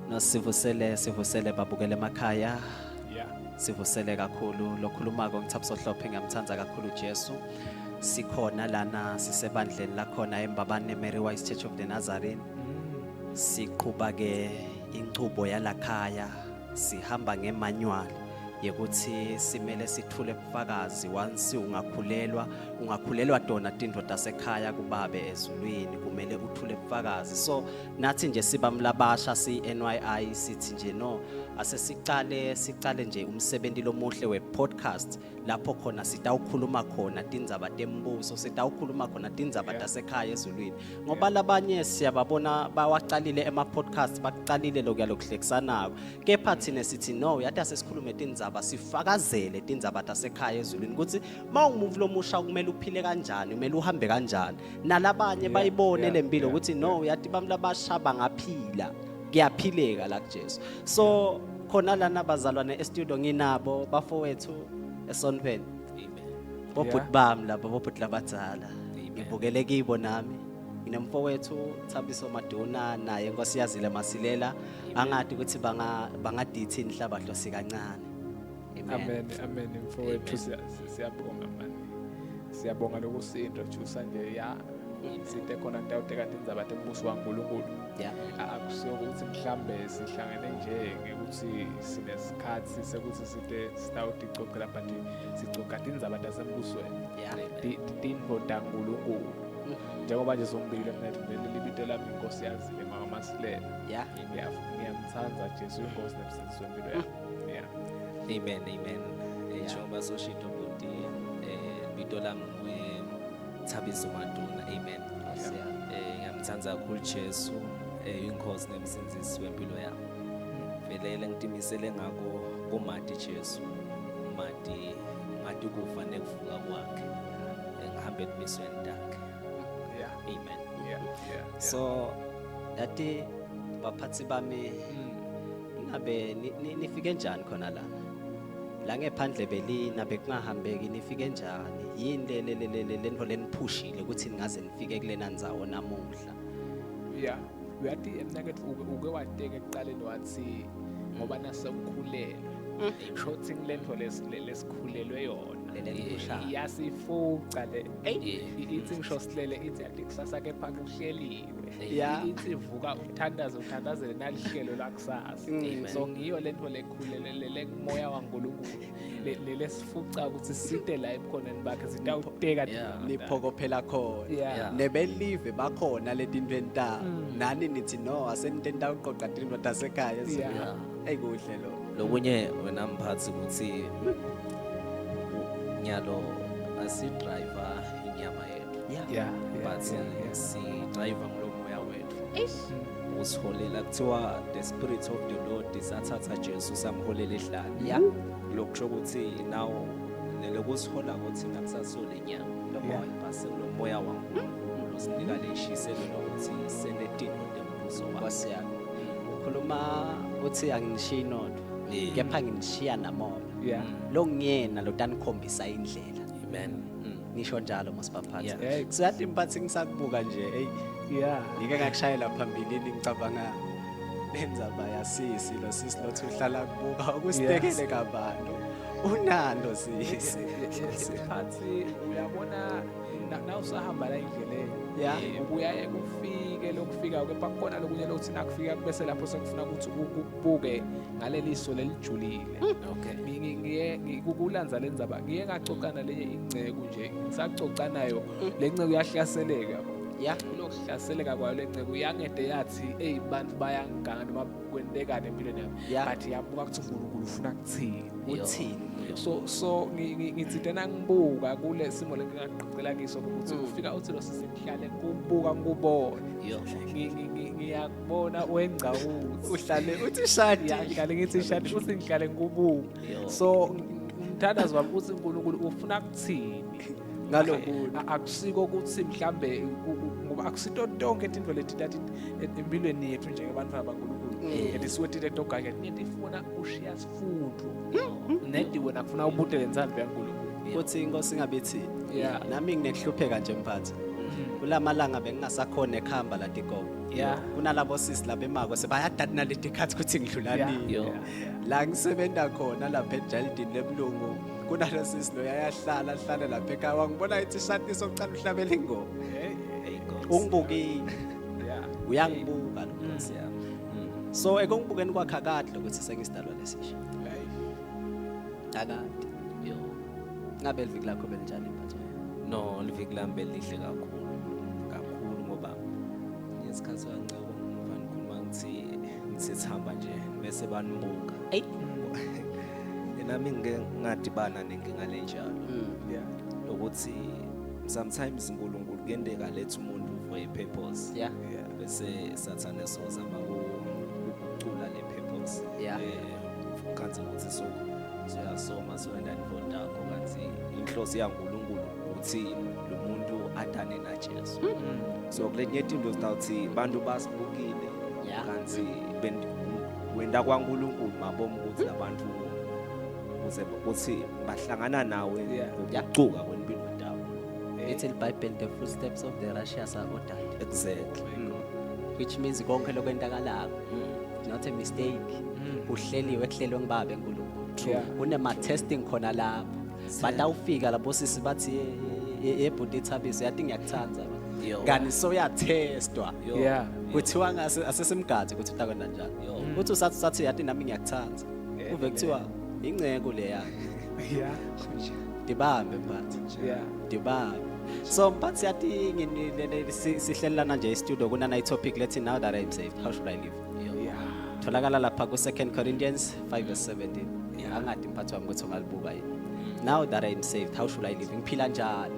No sivusele sivusele babukele emakhaya. Yeah. Sivusele kakhulu lokhulumako ngithabiso Hlophe ngiyamthanda kakhulu Jesu. Sikhona lana sisebandleni lakhona eMbabane Mary Wise Church of the Nazarene. Siqhuba ke inchubo yalakhaya sihamba ngemanual yekuthi simele sithule bufakazi once ungakhulelwa ungakhulelwa tona tintfo tasekhaya kubabe ezulwini kumele uthule bufakazi so nathi nje sibamlabasha si-NYI sithi nje no asesicale sicale nje umsebenzi lomuhle we-podcast lapho khona sitawukhuluma khona tindzaba tembuso sitawukhuluma khona tindzaba tasekhaya ezulwini ngoba labanye siyababona bawacalile ema-podcast bakucalile lokuya lokuhlekisanako kepha thina sithi no yathi asesikhulume tindzaba sifakazele tindzaba tasekhaya ezulwini ukuthi uma ungumuntu lomusha kumele uphile kanjani kumele uhambe kanjani nalabanye bayibone lempilo ukuthi no yathi abantu labasha bangaphila kuyaphileka la kuJesu so khona lana bazalwane e-studio nginabo bafowethu esontweni Amen. bobhuti bami laba bobhuti labadzala Amen. ngibukele kibo nami nginemfowethu Thabiso Maduna naye Nkosiyazile Masilela angadi ukuthi banga bangadithi inhlabahlosi kancane amen Amen, amen mfowethu siyabonga mani. Siyabonga lokusi-introduce nje ya. Site khona kutawuteka tindzaba tembuso waNkulunkulu. Yeah. Akusiyo ukuthi mhlambe sihlangene nje ngekuthi sinesikhathi sekuthi site sitawuticocela but sicoca tindzaba tasembusweni. Yeah. Tintfo taNkulunkulu. Njengoba nje sombili mina vele libito lami inkosi yazile mama Masilela. Yeah. Ngiyamthanda Jesu inkosi nemsindisi wempilo yami. Yeah. Amen, amen. Njengoba soshito bhuti libito lami nguye Thabiso Maduna. Amen. Yeah. Ngiyamthanda kakhulu Jesu, inkosi nemsindisi wempilo yami. Vele ngitimisele ngako kumati Jesu. Mati ngati kufa nekuvuka kwakhe. Ngihambe etimisweni takhe. Yeah. Amen. Yeah. Yeah. So yathi baphathi bami ngabe nifike njani khona lana la ngephandle belina bekungahambeki nifike njani yini le le le le lento leniphushile ukuthi ningaze nifike kulena ndzawo namuhla Yeah. Uyathi mnakethu uke wateka ekuqaleni wathi ngoba nasewukhulelwe. Shothi ngilento lesikhulelwe yona. Le leniphushayo. Iyasifuca le. Ey, ithi ngisho silele ithi yathi kusasa kepha kuhleliwe. Yeah. Ithi vuka uthandaze uthandazele nalihlelo lakusasa. So ngiyo lento lekhulelele lekumoya waNkulunkulu. Le lesifuca ukuthi site la ebukhoneni bakhe sitawuteka niphokophela khona Yeah. nebelive bakhona letintweni tabo nani nithi no aseniteni tawuqoqa tintfo tasekhaya ezulwini. Yeah. Eyi kuhle lo Lokunye wena mphathi ukuthi nyalo asidriver inyama yethu. Yeah. Yeah. But si driver ngulomoya wethu. Usiholela kuthiwa the spirit of the Lord isathatha Jesu samholela ehlane. Yeah. Lokusho ukuthi now lelokusihola ukuthi nakusasole inyama. Lo moya. Base lo moya waNkulunkulu usinika leshiselo lokuthi sente tintfo tembuso wakhe. Nkosi yami ukhuluma uthi anginishiyi nodwa kepha nginishiya namoya Yeah. lo ngiyena lo tanikhombisa indlela Amen. ngisho njalo mosibaphathi Yeah. Hey. so yathi mphathi ngisakubuka nje hey Yeah. ngike ngakushayela phambilini ngicabanga lenzaba yasisi lo sisi lothi uhlala kubuka ukusitekele kabantu unalo sisi Sikhathi uyabona na usahamba la endleleni. Yeah. Ubuyaye kufike lokufika kepha kukhona lokunye lokuthi nakufika bese lapho sekufuna ukuthi ukubuke ngaleliso lelijulile. Okay. Ngiye ngikulanza lenzaba ngiye ngacoca nalenye ingceku nje ngisacoca nayo le nceko iyahlaseleka. Yeah. Kulokuhlaseleka kwayo le nceko yangede yathi hey bantu bayangiganga noma kwentekani empilweni yami. Yeah. But yabuka ukuthi uNkulunkulu ufuna kuthini. Uthini? So ngitsite nangibuka kule simo lengingaqicela kiso ukuthi ufika uthi lo sisi ngihlale kubuka ngikubone. Yo. Ngiyakubona wengca uthi uhlale uthi shadi Ya, ngihlale ngithi shadi uthi ngihlale ngikubuka. Yo. So umthandazo wami uthi uNkulunkulu ufuna kuthini Ngalokunye. Akusiko ukuthi mhlambe ngoba akusito tonke tintfo leti tathi empilweni yethu njengebantwana baNkulunkulu etisuke tinte toganya tifuna ushiya sifundo nedi wena kufuna ubute le ntsandvo yaNkulunkulu. Uthi inkosi ingabe ithini Yeah. nami nginekuhlupheka nje mphathi. Kulamalanga bengingasakhona ekuhamba latikobo. Yeah. Kunalabo sisi labemako sebayadana naleti khathi ukuthi ngidlula Yeah. nini. Yo. Yeah. Yeah. La ngisebenza khona lapha ejaldini lemlungu kunalosisi lo yayahlala ahlale lapha ekhaya wangibona ithi shati sokucala uhlabela ingoma. Hey, Hey Nkosi. Ungibukile, yeah. uyangibuka lo. Nkosi yami. So ekungibukeni kwakhe akadli ukuthi sengisidalwa lesisha. Hey. Akade. Yo. Ngabe liviki lakho belinjani mphathi? No, liviki lami belihle kakhulu. Kakhulu ngoba ngesikhathi kancane ngifana khuluma ngithi sihamba nje bese banibuka. Ey. Nami ngike ngadibana nenkinga lenjalo. Yeah. Lokuthi sometimes uNkulunkulu kuyenteka letha umuntu for a purpose. Yeah. Yeah. Bese sathane sozama ukucula le purpose. Yeah. Ukhanze ukuthi so soyasoma soyenda ndvodakho kanti inhloso yaNkulunkulu ukuthi lo muntu adane naJesu. So kulenye into sitawuthi bantu basibukile Yeah. kanti wenda kwaNkulunkulu maboma ukuthi labantu ukuze ukuthi bahlangana nawe Yeah. ngokucuka kwempilo tabo. Ithi iBhayibheli the footsteps of the righteous are ordered. Exactly. Which means konke lokwenzakalako not a mistake. Kuhleliwe kuhlelwe ngibaba eNkulunkulu. Yeah. Kunema testing khona lapho. Batawufika labo sisi bathi ebhuti Thabiso yathi ngiyakuthanda ba. Yo. Kanti so uyathestwa. Yo. Yeah. Kuthiwa ngase asesimgathi ukuthi utakwenda njani. Yo. Uthi usathi usathi yathi nami ngiyakuthanda. Uve kuthiwa ingceko leya. Yeah. Dibambe mphathi. Yeah. Dibambe. So mphathi yathi sihlelelana nje e-studio kunana i-topic lethi now that I'm saved how should I live? Yo. Yeah. Tholakala lapha ku-2 Corinthians 5 verse 17. Angadi mphathi wami ukuthi ungalibuka yini. Now that I'm saved how should I live? Ngiphila njani?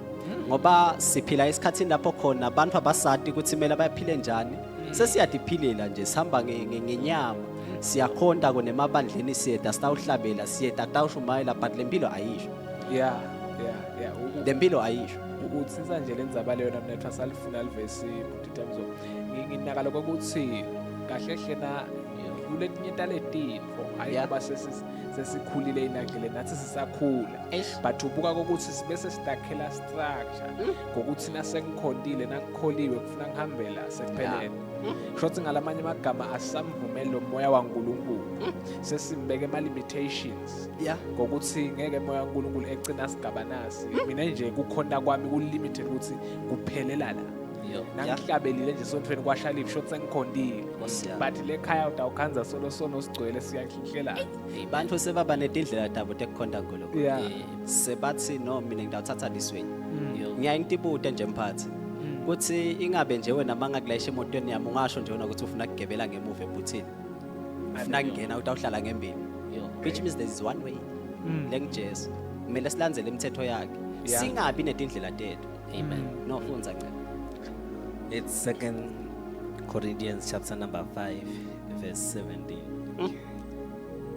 Ngoba siphila esikhathini lapho khona abantu abasati ukuthi kumele baphile njani. Sesiyadiphilela nje sihamba ngenyama. Siyakhonta kona emabandleni siyeda sitawuhlabela siyeda kutawushumayela but le mpilo ayisho. Yeah. Yeah. Yeah. Le mpilo ayisho. Uthinsa nje lendzaba leyo nami nethu asalifuna livesi bhuti Thamzo. Nginaka lokho ukuthi kahle hle na kuletinye taletintfo hayi Yeah. ngoba sesikhulile inakile nathi sisakhula Eish. but ubuka kokuthi sibese sidakhela structure ngokuthi nasekukhontile nakukholiwe kufuna ngihambela sekuphelele shothi ngalamanye amagama asamvumeli lo moya waNkulunkulu sesimbeke ama limitations Yeah. ngokuthi ngeke moya kaNkulunkulu egcina sigaba nasi mina nje kukhonta kwami ku limited ukuthi kuphelela la Yo. nangihlabelile nje sontweni kwashalive shot sengikhontile Nkosi yami. but lekhaya utawukhanza solo sono sigcwele siyahlehlela Bantu sebaba netindlela tabo tekukhonta uNkulunkulu. yeah Sebathi no mina ngitawuthatha this way. Yo. Ngiyaye ngitibute nje mphathi. Kuthi ingabe nje wena mangakulayisha emotweni yami ungasho nje wena ukuthi ufuna ukugebela ngemuva ebhuthini. Ufuna kungena utawuhlala ngembili. Yo. Which means there is one way. LengiJesu. Kumele silandzele imithetho yakhe. Yeah. Singabi netindlela tethu. Amen. No fundza ncema. It's 2 Corinthians chapter number 5 verse 17.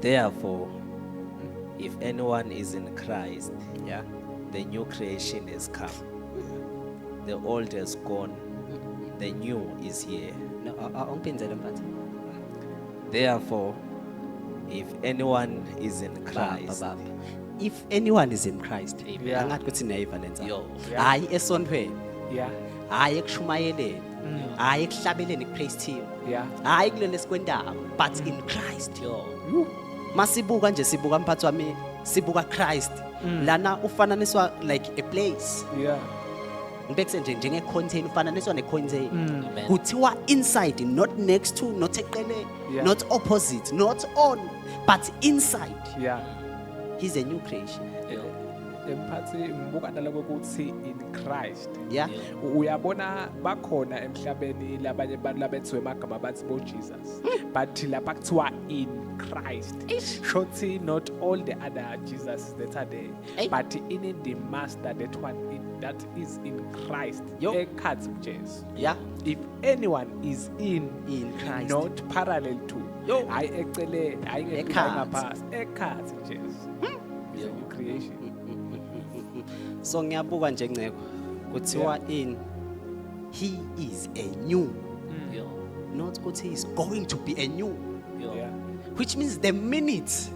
Therefore, if anyone is in Christ, Yeah. the new creation has come. The old has gone, the new is here. No, awungiphindzele mphathi. Therefore, if anyone is in Baba Christ, baba. If anyone is in Christ, Yeah. angathi ukuthi niyayiva lenza. Yo. Yeah. Hayi esontweni, yeah hayi ekushumayeleni, hayi ekuhlabeleni ku-praise team. yeah Hayi kulelo esikwentako, but in Christ. yo, Masibuka nje sibuka mphathi wami, sibuka Christ. Lana ufananiswa like a place. yeah Ngibekise nje njenge contain ufananiswa ne contain. Amen. Kuthiwa inside not next to, not eqele, Yeah. not opposite, not on, but inside. yeah He's a new creation. yo, emphathi ngibuka naloko ukuthi in Christ Yeah. Uyabona bakhona emhlabeni labanye abantu labethiwe emagama bathi bo Jesus but lapha kuthiwa in Christ shothi not all the other Jesus that are there Ey. but in the master that one that is in Christ Yo. ekhathi kuJesu Yeah. if anyone is in In Christ. not parallel to Yo. hayi ecele hayi ngempilo Ekhathi. ngaphasi ekhathi kuJesu is a new creation So ngiyabuka nje nceko. Kuthiwa in he is a new, yo, not ukuthi he is going to be a new. yo, yeah Which means the minute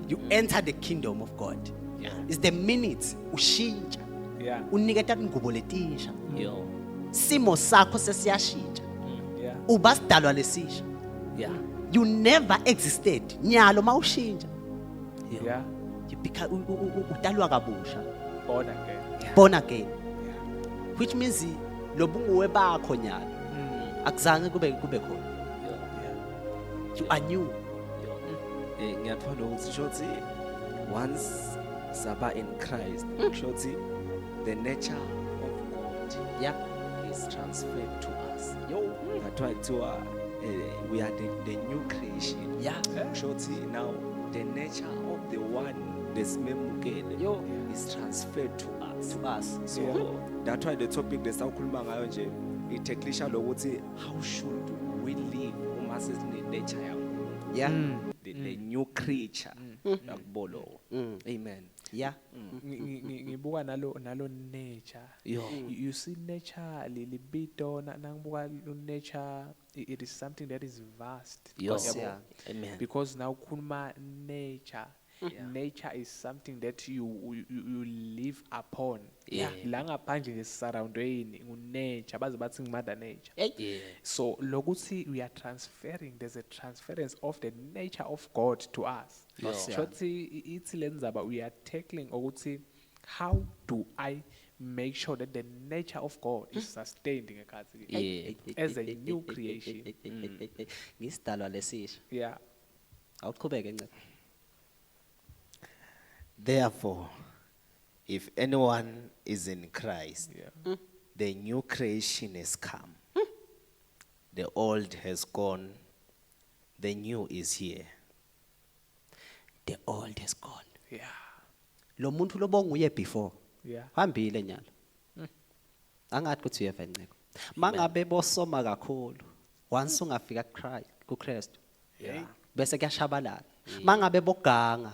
you enter the kingdom of God Yeah. is the minute ushintsha yeah uniketa ingubo letinsha yo, Simo sakho sesiyashintsha. Uba sidalwa lesisha. You never existed. Nyalo mawushintsha. You become udalwa kabusha. Born again. Born again. Which means lobunguwe bakho nyalo. Akuzange kube khona. You are new. Ngiyathola ukuthi shothi once saba in Christ, shothi the nature of God is transferred to us. That's why we are the new creation. Shothi now the nature of the one lesimemukele is transferred to us. To us. So that's why the topic lesawukhuluma ngayo nje iteklisha lokuthi how should we live uma sesine nature yaNkulunkulu. The new creature. Yakubolo. Amen. Ngibuka nalo nature. You see nature libito nangibuka nature, it is something that is vast. Amen. Because now khuluma nature. Nature is something that you live upon. La ngaphandle nje surroundweni ngu-nature, baze bathi mother nature. So lokuthi we are transferring, there's a transference of the nature of God to us. Shothi ithi lenzaba we are tackling ukuthi how do I make sure that the nature of God is sustained ngekhathi as a new creation. Ngisidalwa lesisha. Awuqhubeke ncebo. Therefore, if anyone is in Christ, the new creation has come. The old has gone, the new is here. The old has gone. Lo muntu lobonguye before. Hambile nyalo. Angathi kuthi uyeva ncebo. Mangabe bosoma kakhulu, once ungafika kuKristu. Bese kuyashabalala. Mangabe boganga,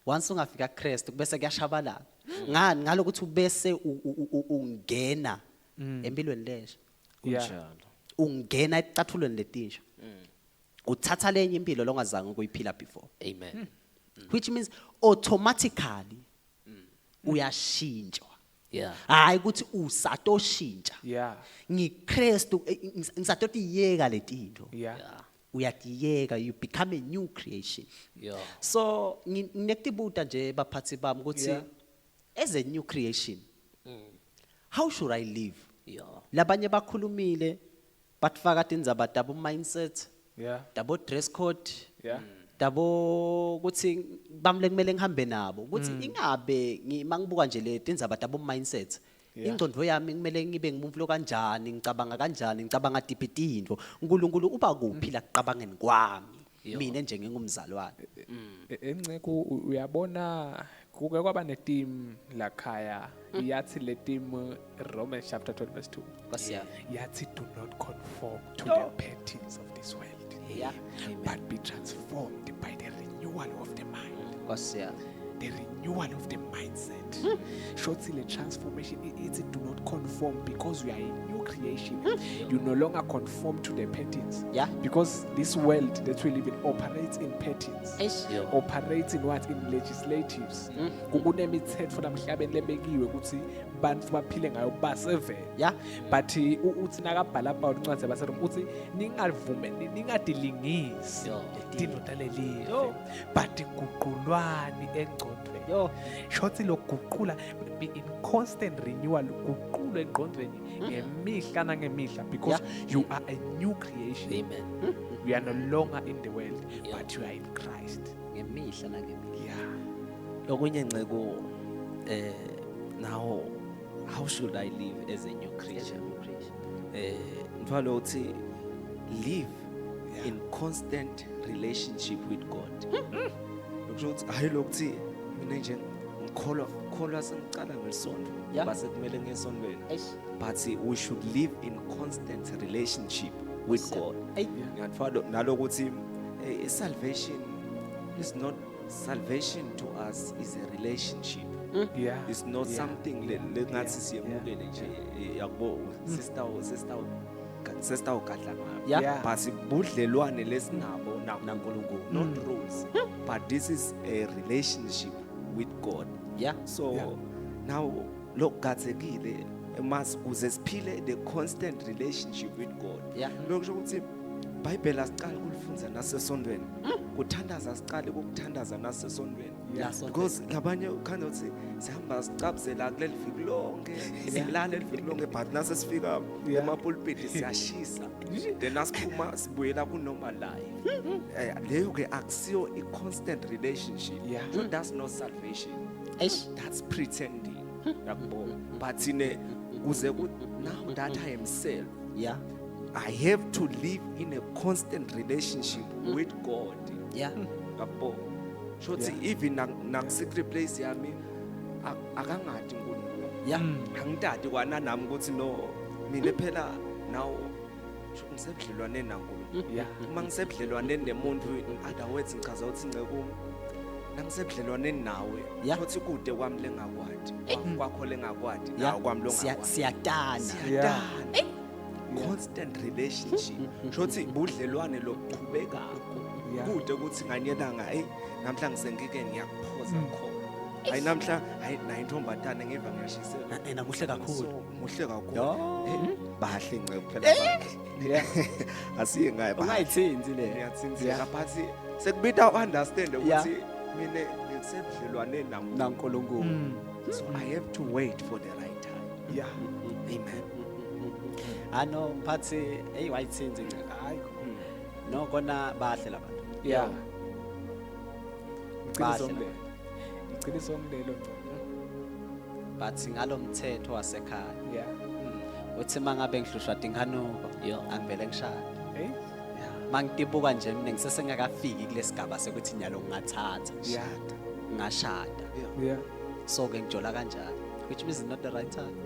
once ungafika kuKristu bese kuyashabalala. Ngani ngalokuthi ubese ungena empilweni lesha. Kunjalo. Ungena ecathulweni letisha. Uthatha lenye impilo longazange ukuyiphila before. Amen. Which means automatically uyashintshwa. Hayi ukuthi usatoshintsha. NgiKristu ngisatotiyeka letinto. Uyatiyeka, you become a new creation. So nginekutibuta nje baphathi bami ukuthi as a new creation, how should I live? Labanye bakhulumile batfaka tindzaba tabo mindset, tabo dress code, tabo ukuthi bamle kumele ngihambe nabo ukuthi ingabe mangibuka nje le tindzaba tabo mindset, ingqondo yami kumele ngibe ngumuntu lo kanjani, ngicabanga kanjani, ngicabanga tiphi tintfo, uNkulunkulu uba kuphi la kucabangeni kwami mina nje ngingumzalwane. Enceku uyabona kuke kwaba ne team la khaya yathi le team Romans chapter 12 verse 2 yathi do not conform to the patterns of this world, but be transformed by the renewal of the mind. The renewal of the mindset. Shortly, the transformation, it's do not conform because you are a new creation. You no longer conform to the patterns. Because this world that we live in operates in patterns. Operates in what? In legislatives. Kukunemithetho lamhlabeni lebekiwe ukuthi bantu baphile ngayo basevele. But uthi nakabhala about incwadi yabaseRoma uthi ningavume ningadilingisi tintfo talelive but guqulwani engcondweni. Shortly lokuguqula be in constant renewal, guqulwe engqondweni ngemihla nangemihla because you are a new creation. Amen. You are no longer in the world, but you are in Christ. Ngemihla nangemihla. Okunye nceko, now how should I live as a new creature? Mthwalo uthi live in constant relationship with God. Lokusho ukuthi hayi lokuthi mina nje ngikholwa sengicala ngelisonto base kumele ngiyesontweni. But we should live in constant relationship with God. Ngiyathola nalokuthi salvation is not salvation to us, is a relationship. It's not something lengathi siyemukele nje yakubo sister ugadla ngabo. But budlelwane lesinabo naNkulunkulu, not rules, but this is a relationship with God. So now lokugadzekile Mas kuze siphile the constant relationship with God. Yeah. Lokho ukuthi iBhayibheli asiqali kulifundza nasesondweni. Kuthandaza asiqali ukuthandaza nasesondweni. Yeah. Because labanye ukhanda ukuthi sihamba sicabuzela kuleli viki lonke, silala leli viki lonke, but nase sifika emapulpit siyashisa. Then asiphuma sibuyela ku normal life. Leyo ke akusiyo i constant relationship. So that's not salvation. Eish. That's pretending. Yabo. But ine kuze ku now that I am saved, I have to live in a constant relationship with God. Yabo. Shothi even nak secret place yami akangadi uNkulunkulu. Angitati kwana nami ukuthi no mina phela now ngisebudlelwaneni naNkulunkulu. Uma ngisebudlelwaneni nemuntu, in other words ngichaza ukuthi nceku nangisebudlelwaneni nawe, shothi kude kwami lengakwadi, kwakho lengakwadi, nawe kwami longakwadi. Siyatana. Siyatana. Constant relationship. Shothi budlelwane lokuqhubekako. Kude ukuthi nganyelanga, hey namhla ngisengike ngiyakuphoza khona. Hayi namhla, hayi nayi intombatane ngiva ngiyashisela. Na muhle kakhulu. So, muhle kakhulu. Yo. Bahle nce kuphela. Asiye ngaye. Ungayithinti le. Ngiyathinti but sekubita understand ukuthi mina ngisebudlelwane naNkulunkulu. So I have to wait for the right time. Amen. Ano mphathi, hey wayithinti nce. Hayi. No kona bahle labantu. Iqiniso Bahle. ngilelo. Iqiniso ngilelo nce. But ngalomthetho wasekhaya. Uthi mangabe ngihlushwa tinkanuko, angivele ngishade. Hey. Mangitibuka nje mina ngisesengakafiki kulesigaba sekuthi nyalo ngingathatha. Ngashada. So ke ngijola kanjani? Which means it's not the right time.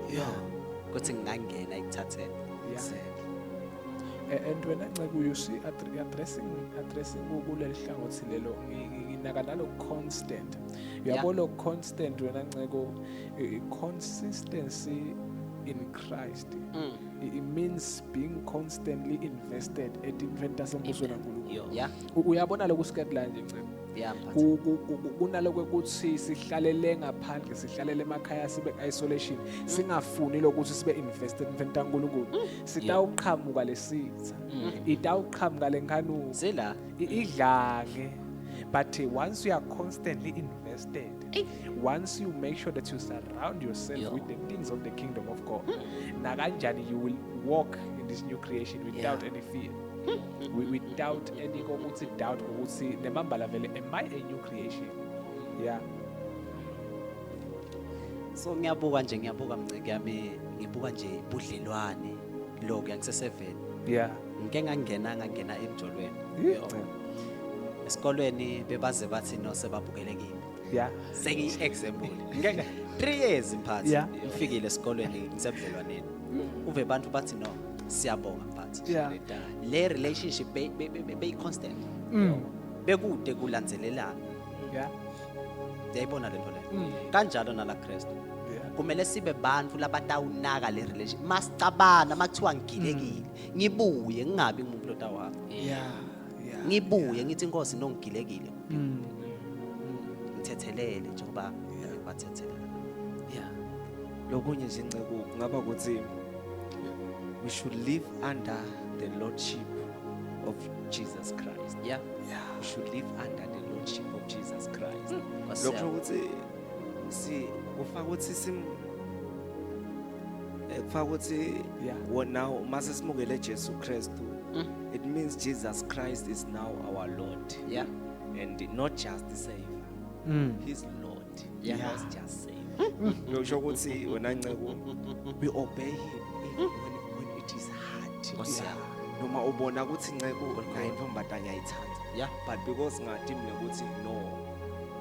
Kuthi ngingangena ekuthatheni. And wena Nceku, you see addressing kuleli hlangothi lelo, nginaka nalo constant. Uyabo lo constant wena Nceku, consistency in Christ. It means being constantly invested etintfweni tasembusweni kaNkulunkulu. Uyabona lokhu sikhathi la nje Nceku. Mphathi. Kunaloko ukuthi sihlalele ngaphandle, sihlalele emakhaya, sibe isolation, singafuni lokuthi sibe invested entweni kaNkulunkulu. Sitawuqhamuka lesitha. Itawuqhamuka lenkanuko. Sila. Idlange. But once you are constantly invested, once you make sure that you surround yourself with the things of the kingdom of God, nakanjani you will walk in this new creation without any fear. Without any kokuthi doubt ukuthi nemambala vele am I a new creation? So ngiyabuka nje, ngiyabuka mnceke yami, ngibuka nje budlelwane lokho yangiseseveni. Ngike ngangena emjolweni. Esikolweni bebaze bathi no sebabukele kimi. Sengiyi example. Ngeke 3 years mphathi. Ngifikile esikolweni ngisebudlelwaneni. Uve bantu bathi no siyabonga mphathi. Le relationship be constant. Bekude kulandzelelana. Uyayibona lento leyo. Kanjalo nala Kristu. Kumele sibe bantu labatawunaka le relationship. Masicabana makuthiwa ngigilekile, ngibuye ngingabi ngumuntu lotawapha. Ngibuye ngithi inkosi nongigilekile. Ngithethelele njengoba ngibathethelela. Lokunye nje Nceku kungaba ukuthi we should live under the lordship of Jesus Christ. We should live under the lordship of Jesus Christ. Nkosi Lokho yami. ukuthi si kufaka ukuthi sim kufaka ukuthi now mase simukele Jesu Christ, it means Jesus Christ is now our Lord. And not just the Savior. He's Lord. Not just Savior. Lokho ukuthi wena Nceku, we obey him even when it is hard. Nkosi yami. Noma ubona ukuthi Nceku nayo intombatana ngiyayithanda. But because ngathi mina ukuthi no,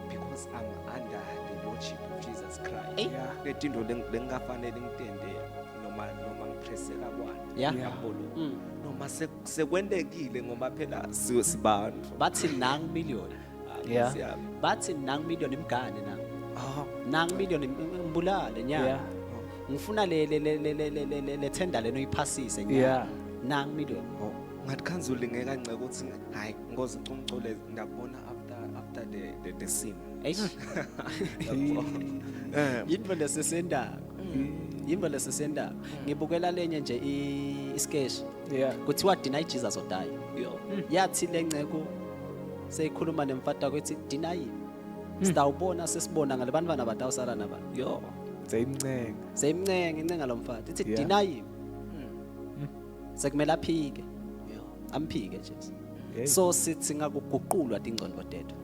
because I'm under the lordship of Jesus Christ. Letinto lengafanele ngitende noma ngipresseka kwani. Yabo lo. Noma sekwentekile ngoba phela sibantu. Bathi nang million. Siyami. Bathi nang million imgane na. Nang million imbulale nya. Ngifuna le tender leno iphasise nya. Nang million. Oh, ngathi khanzuli ngeke kanceke ukuthi hayi ngoze ngicumcole ngiyabona after the scene. Eish. Yinto lesisendako. Yimbo lesisenda. Ngibukela lenye nje isketch. Kuthiwa deny Jesus or die. Yo. Yathi lenceko seyikhuluma nemfata kwethi deny him. Sitawubona sesibona ngale bantwana batawusala naba. Yo. Seyimncenga. Seyimncenga incenga lo mfati. Ithi deny him. Sekumele aphike. Yo. Amphike Jesu. Hey. So sithi ngakuguqulwa tingcondo tethu.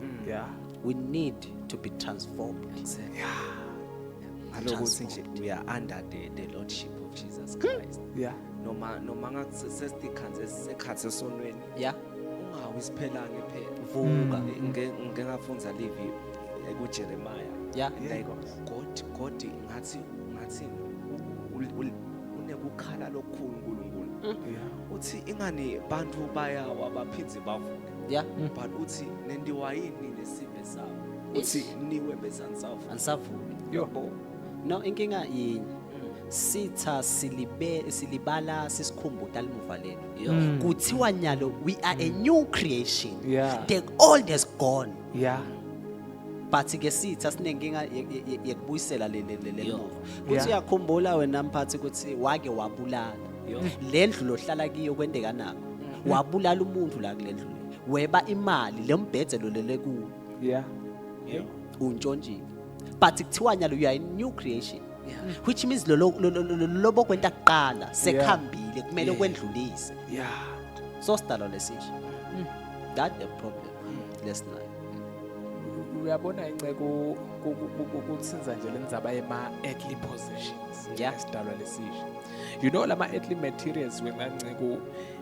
We need to be transformed. Exactly. Ngalokuthi nje we are under the lordship of Jesus Christ. Noma ngakusestikhanze sekhathe esonweni. Ungawi siphelane phela. Vuka. Ngike ngafunza livi kuJeremiah. Like God ngathi unekukhala lokukhulu uNkulunkulu. Uthi ingani bantu bayawa baphindze bavuke. But uthi nendiwa yini lesive sabo? Uthi niwe besansavuka. Ansavuki. Yo. No, inkinga yinye. Sitha silibala sisikhumbuta limuva lethu. Kuthiwa nyalo we are a new creation. The old has gone. But ke sitha sinenkinga yekubuyisela le muva. Kuthi uyakhumbula wena mphathi ukuthi wake wabulala. Le ndlu lohlala kiyo kwendeka nako. Wabulala umuntu la kule ndlu le. Weba imali lembhedze lo lele kuwo. Untshontshile. But kuthiwa nyalo you are a new creation. Which means lo lobo kwenta kuqala sekuhambile kumele kwendlulise. So sidalwa lesisha. That the problem lesinayo. Uyabona inceko kutsinza nje lendzaba yema earthly possessions esidalwa lesisha. You know lama earthly materials wena nceko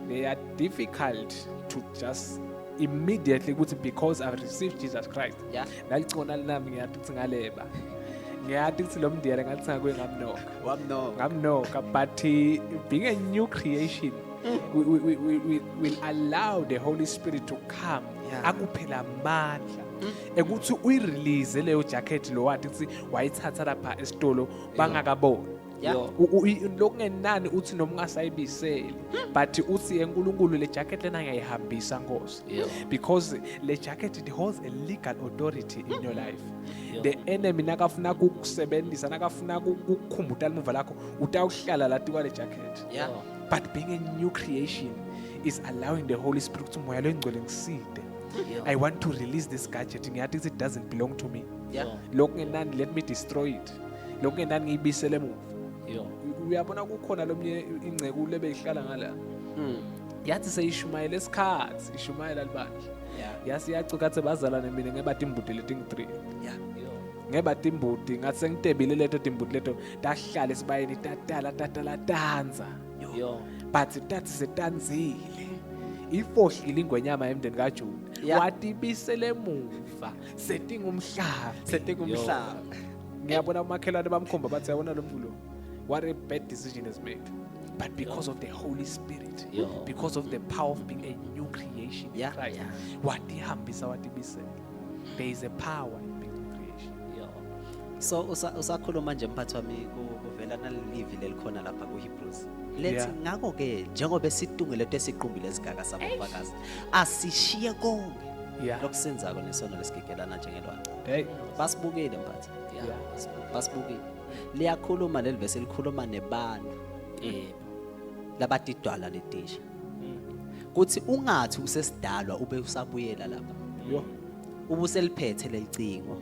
they are difficult to just immediately ukuthi because I've received Jesus Christ. Nalicona linami ngiyathi ukuthi ngaleba. Ngiyathi ukuthi lo mndiyela ngathi ngakuye ngamnoka. Wamnoka. Ngamnoka, but being a new creation we will allow the Holy Spirit to come. Akuphela amandla. Ekuthi uyirelease leyo jacket lo wathi ukuthi wayithatha lapha esitolo bangakaboni. Lokungenani uthi noma ungasayibiseli but uthi eNkulunkulu le jacket lena ngiyayihambisa Nkosi. Because le jacket it holds a legal authority in your life. The enemy nakafuna kukusebenzisa nakafuna kukukhumbuta limuva lakho utawuhlala la tikwa le jacket. But being a new creation is allowing the Holy Spirit to moya lengcwele ngiside. I want to release this gadget ngiyathi it doesn't belong to me. Lokungenani let me destroy it. Lokungenani ngiyibisele emuva. Uyabona kukhona lomnye ingceku lebeyihlala ngala. Yathi seyishumayela esikhathi, ishumayela libandla. Yasi yacuka bazalwane mina ngeba timbuti letingu 3. Ngeba timbuti ngathi sengitebile leto timbuti leto tahlala esibayeni tatala tatala tanza. But tathi setanzile. Ifohlile ingwenyama emndeni kaJuda. Watibisele emuva setingumhlaba. Setingumhlaba. Ngiyabona umakhelwane bamkhomba bathi yabona lo mvulo. What a bad decision is made. But because of the Holy Spirit, because of the power of being a new creation in Christ, watihambisa watibisela. There is a power in being a creation. So usakhuluma nje mphathi wami kuvela nalelivi lelikhona lapha ku Hebrews. Lethi ngakho ke njengoba situnge leto esiqumbile esigaka sabofakazi asishiye konke lokusenzako nesono lesigigelana njengelwane. Hey. Basibukile mphathi. Basibukile. Liyakhuluma leli verse likhuluma nebantu. Labatidwala letisha. Kuthi ungathi usesidalwa ube usabuyela lapha. Ubuseliphethe lelicingo.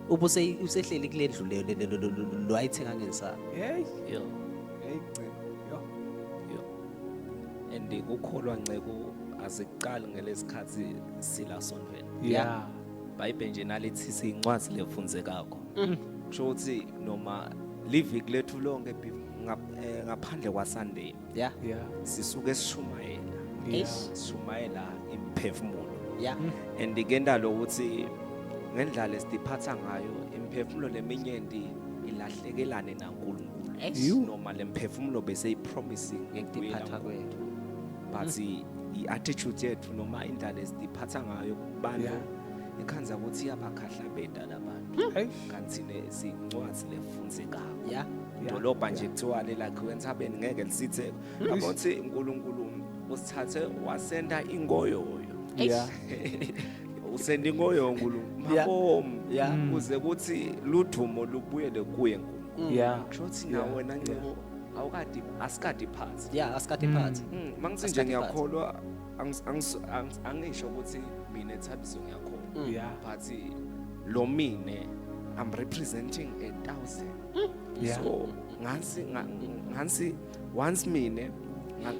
Ubuse usehleli kule ndlu leyo lwayithenga ngesaka. Hey. Yo. Hey Ncebo. Yo. Yo. And ukukholwa Ncebo asikuqali ngelesikhathi sila sontweni. Bible nje nalithi siyincwadi lefundzekako. Kusho ukuthi noma liviki lethu lonke ngaphandle kwa Sunday. Sisuke sishumayela. Sishumayela imphefumulo. And ikenda lokuthi ngendlela lesiphatha ngayo imphefumulo leminyenti ilahlekelane naNkulunkulu. Noma lemphefumulo bese ipromising ngekuphatha kwethu. But i-attitude yethu noma indlela esiphatha ngayo kubantu ikhanza ukuthi iyabakhahlabeda labantu. Kanti sincwadi lefundzekako. Dolobha nje kuthiwa lelakhiwe entsabeni ngeke lisitheke. Ngabothi uNkulunkulu usithathe wasenda ingoyoyo. Usenda ingoyoyo uNkulunkulu. Mabomu. Kuze kuthi ludumo lubuyele kuye uNkulunkulu. lokho. Yeah. Kusho ukuthi nawe wena ncebo awukadi asikadi phansi. Yeah, asikade phansi. Mangithi nje Asikade ngiyakholwa, angisho ukuthi mina Thabiso ngiyakholwa. But lo mine I'm representing 1,000. So ngansi once mine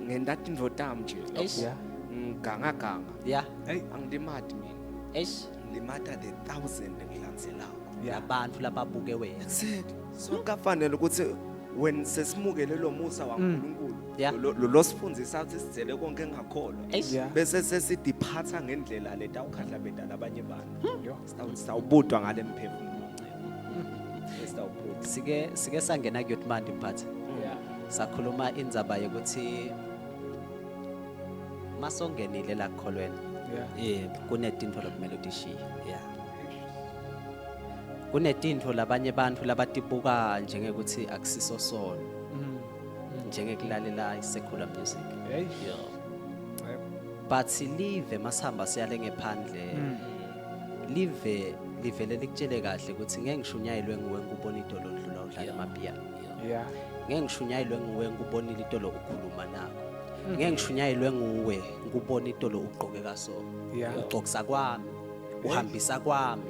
ngenda tintfo tami nje. Eish. Ngiganga ganga. Yeah. Hey. Angilimati mina. Eish. Ngilimata the 1,000 ngilandzelako. Labantu lababuke wena. Exactly. So kufanele ukuthi when sesimukele lo musa waNkulunkulu Yeah. lo sifundisa ukuthi sizele konke engakholwa. Eish. Bese sesidiphatha ngendlela letawukhahlabeta labanye abantu. Yo. Sitawubudwa ngale mphefumulo ncebo. Sitawubudwa. Sike sangena kuyothi manje mphathi. Sakhuluma indzaba yokuthi masongenile la kukholweni. Yeah. Yebo. Kunetintfo lokumele utishiye. Yeah. Kunetintfo labanye bantfu labatibuka njengekuthi akusiso sono. Njengekulalela i-secular music. Hey. Yeah. But live masihamba siyale ngephandle. Live livele likutshele kahle ukuthi ngeke ngishunyayelwe nguwe ngikubona itolo ndlula udlala amapiano. Yeah. Ngeke ngishunyayelwe nguwe ngikubonile itolo ukhuluma nakho. Ngeke ngishunyayelwe nguwe ngikubona itolo ugqoke kaso. Yeah. Ugqokisa kwami, uhambisa kwami.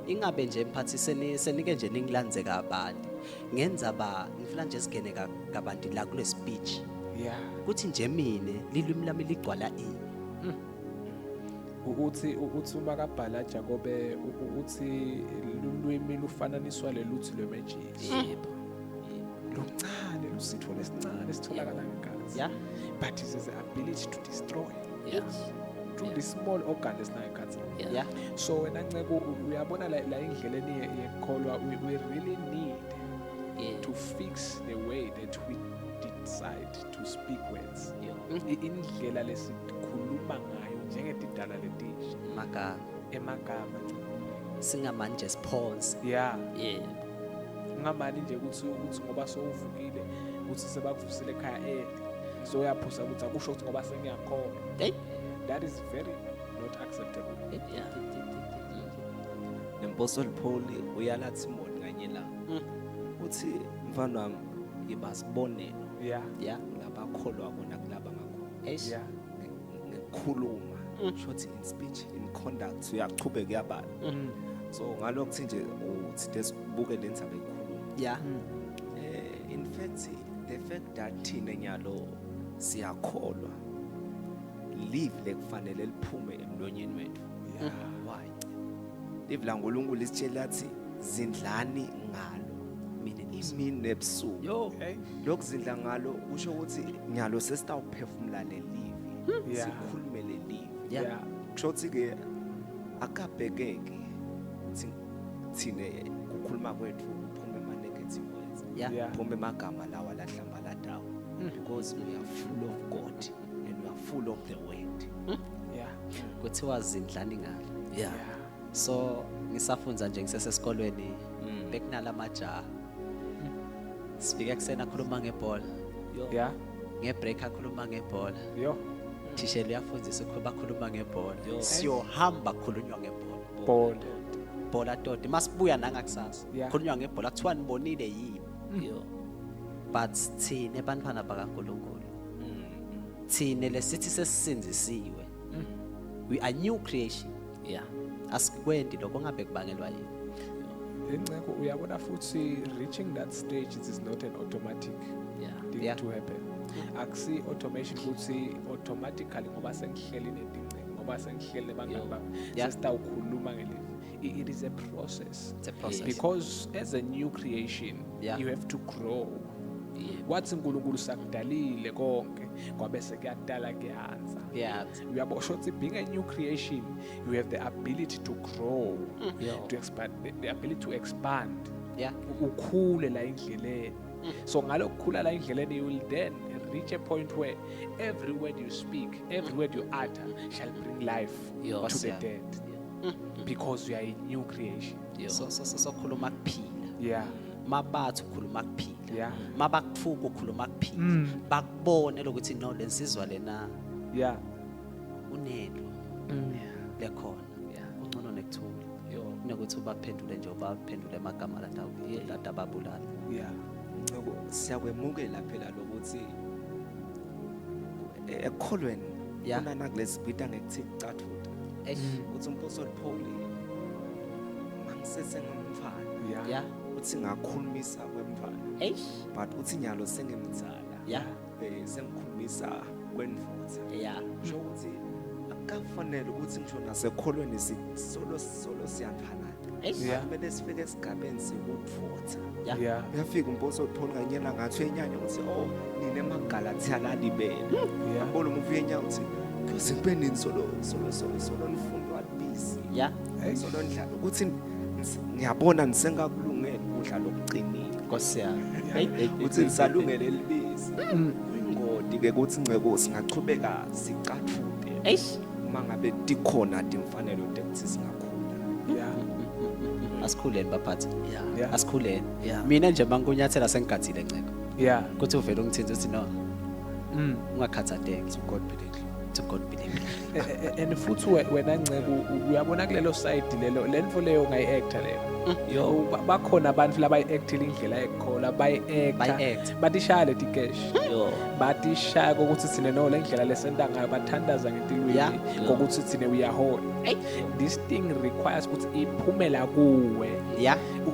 Ingabe nje mphathi senike nje ningilandze kabanti. Ngenza ba ngifuna nje sigene kabanti la kule speech. Yeah. Kuthi nje mine lilimi lami ligcwala ini. Uthi uma kabhala Jakobe uthi lulwimi lufananiswa leluthi lwemejisi. Yebo. Luncane lusitho lesincane sitholakala ngegazi. Yeah. But it is the ability to destroy. Yeah. Through the small organ esinayo. Yeah. Yeah. So wena Ncebo uyabona la endleleni yekukholwa we really need Yeah. to fix the way that we decide to speak words. Yeah. Indlela lesikhuluma ngayo njengetidala letisha. Magama. Emagama. Singamanje siphonse. Yeah. Yeah. Ungamani nje ukuthi ngoba sowuvukile ukuthi sebakuvusile ekhaya ngizoyaphuza ukuthi akusho ukuthi ngoba sengiyakholwa. Hey. That is very not acceptable. Yeah. Nempostoli Paul uyala Timothy kanye la. Uthi mfana wami iba sibonelo. Yeah. Yeah. Labakholwa kona kulaba ngakho. Eish. Yeah. Ngekukhuluma. Shothi in speech, in conduct uyaqhubeka uyabala. So ngalokho nje uthi desibuke le ndzaba ekhuluma. Yeah. In fact the fact that thina nyalo siyakholwa live lekufanele liphume emlonyeni wethu. Yeah. Why? Live la uNkulunkulu isitshela athi zindlani ngalo Mina imini nebusuku. Yo. Hey. Lokuzindla ngalo kusho ukuthi nyalo sesitawuphefumula le live. Yeah. Sikhulume le live. Yeah. Yeah. Kusho ukuthi ke akabhekeke thine kukhuluma kwethu kuphume ama negative words. Yeah. Yeah. Kuphume amagama lawa lahlamba ladawo because we are full of God and we are full of the word. Yeah. Kuthiwa zindlani ngalo. Yeah. So ngisafunza nje ngisesesikolweni bekunalamajaha. Sifike ekuseni akhuluma ngebhola. Yo. Yeah. Ngebreak akhuluma ngebhola. Yo. Thishela uyafundisa ukuba akhuluma ngebhola. Yo. Siyohamba khulunywa ngebhola. Ball. Bhola toti masibuya nangakusasa. Yeah. Khulunywa ngebhola kuthiwa nibonile yini. Yo. But thine bantwana bakaNkulunkulu. Thine lesithi sesisinzisiwe. We are new creation. Yeah. Asikwendi lokho ngabe kubangelwa yini. Inceko uyabona futhi reaching that stage it is not an automatic Yeah. thing Yeah. to happen. Akusi automation ukuthi automatically ngoba sengihleli netincingo ngoba sengihleli nebangani bami Yeah. sesitawukhuluma ngelivi. It is a process. It's a process. Because as a new creation Yeah. you have to grow. Yeah. Wathi uNkulunkulu sakudalile konke kwabe sekuyadala kuyanza. Yeah. Uyabosho ukuthi being a new creation you have the ability to grow. Yeah. To expand the ability to expand. Yeah. Ukhule la endleleni. So ngalokukhula la endleleni you will then reach a point where every word you speak, every word you utter shall bring life Yo. to the Yeah. dead. Because you are a new creation. Yo. So so so sokhuluma kuphila. Yeah. Mabathi ukhuluma kuphila. Yeah. Mabakuthuka ukhuluma kuphila. Bakubone lokuthi no lensizwa lena Yeah. unelo lekhona. Yeah. Ungcono nekuthula. Yo. Kunokuthi Ukuthi ubaphendule nje, ubaphendule amagama latababulala. Ncebo, siyakwemukela phela lokuthi ekukholweni kunanakulesibita ngekuthi kucathuta. Uthi umpostoli Paul, mangisese ngumfana, uthi ngakhulumisa kwemfana, but uthi nyalo sengimdzala, sengikhulumisa kwendvodza. Kusho ukuthi akukafanele ukuthi ngisho nasekholweni solo solo siyantfwana. Kumele sifike esigabeni sekudvodza. Uyafika umpostoli Paul kanyela ngathi uyenyanya ukuthi oh nine emaGalathiya lalibele. Yabona uma uyenyanya uthi kuyoze kube nini solo solo solo solo nifundwa libisi. Solo ndlala ukuthi ngiyabona nisengakulungela ukudla lokuqinile. Nkosi yami. Uthi nisalungele libisi. Kuyingodi ke ukuthi ncebo singachubeka sicathute. Uma ngabe tikhona timfanelo tekuthi singakhula. Asikhuleni baphathi. Asikhuleni. Mina nje mangunyathela sengigathile ncebo. Kuthi uvele ungithinze uthi no. Ungakhathatheki. To God be the glory. To God be the glory. And futhi wena ncebo uyabona kulelo side lelo lento leyo ungayi-acta leyo. Yo. Bakhona abantu labayi-actile indlela yekukhola, bayi-acta. Bayi-acta. Batishaya leti cash. Yo. Batishaya kokuthi thina no le ndlela lesenta ngayo bathandaza ngetilwimi kokuthi thina uyahola. This thing requires ukuthi iphumela kuwe.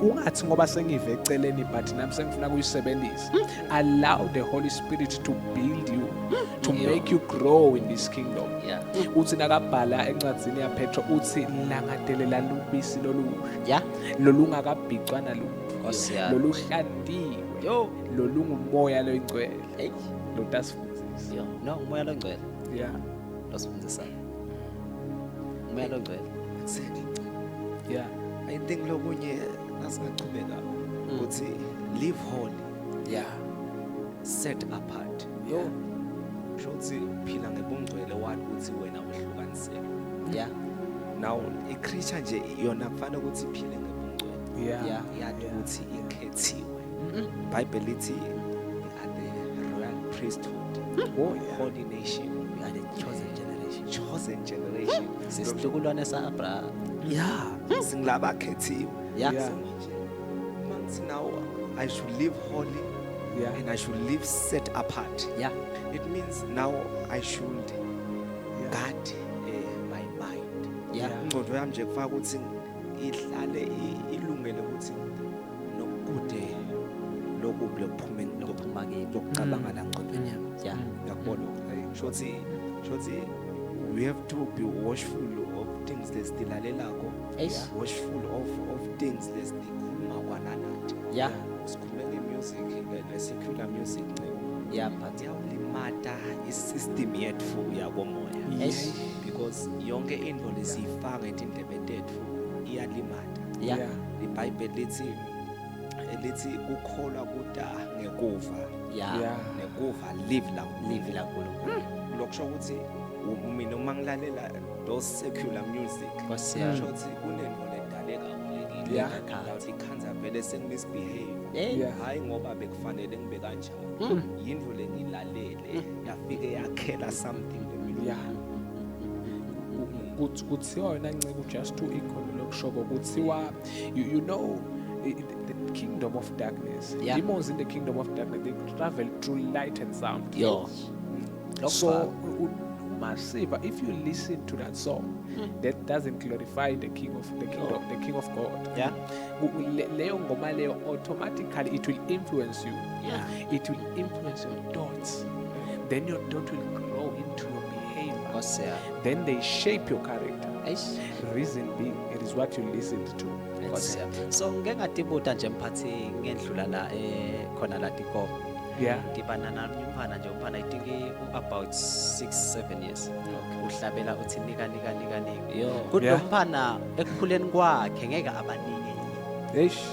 Ungathi ngoba sengive eceleni but nami sengifuna kuyisebenzisa. Allow the Holy Spirit to build you, to make you grow in this kingdom. Uthi nakabhala encwadzini yaPetro uthi langadelela lubisi lolusha. Lolungakabhicwa nalutho. Nkosi yami. Loluhlantiwe. Yo. Lolungumoya loyingcwele. Hey. Lotasifundisa. Yo. No, umoya longcwele. Losifundisayo. Umoya longcwele. Exactly. I think lokunye nasingachubeka ukuthi live holy. Set apart. Yo. Kusho ukuthi uphila ngebungcwele wathi ukuthi wena wehlukaniseke. Now i-creature nje yona kufanele ukuthi iphile ngebungcwele. Yazi ukuthi ikhethiwe. iBhayibheli lithi we are the royal priesthood. Oh, yeah. Holy nation. We are the chosen generation. Chosen generation. Sisitukulwane sa-Abraham. Singilabakhethiwe. So manje, mangithi now I should live holy. And I should live set apart. It means now I should guard my mind. Ingqondo yami nje kufaka ukuthi ihlale ilungele ukuthi nokude lokubi lokuphume Lokuphuma kimi. lokucabanga la ngqondweni yami. Ngiyakubona lokho. Shothi, shothi we have to be watchful of things lesilalelako. Watchful of things lesikhuluma kwananathi. Sikhulume nge-music, nge-secular music. But iyawulimata i-system yethu yakomoya. Because yonke into lesiyifaka etindlebe tethu iyalimata. IBhayibheli lithi kukholwa kuta ngekuva. Nekuva live la Live la kuNkulunkulu. Lokusho ukuthi mina uma ngilalela those secular music, Nkosi yami. kusho ukuthi kunento ledaleka kuleli. Ngathi ikhanza vele sengimisbehave. Hayi ngoba bekufanele ngibe kanjalo. Yinto lengilalele yafike yakhela something empilweni. Kuthiwa wena Nceku, just to echo lokushoko, kuthiwa you know the kingdom of darkness. Demons in the kingdom of darkness, they travel through light and sound. Yo. So, Lokufaka. Masiva, if you listen to that song, that doesn't glorify the king of the kingdom, the king of God. Leyo ngoma leyo automatically it will influence you. It will influence your thoughts. Then your thought will grow into your behavior. Nkosi yami. Then they shape your character. Eish. Reason being, it is what you listened to. Nkosi yami. So ngeke ngatibuta nje mphathi ngendlula la khona la tikomo. Ngibana nami umfana nje, umfana I think about 6-7 years. Uhlabela uthi nika nika nika nika. Yo. Kuthi lo mfana ekukhuleni kwakhe ngeke abanike. Eish.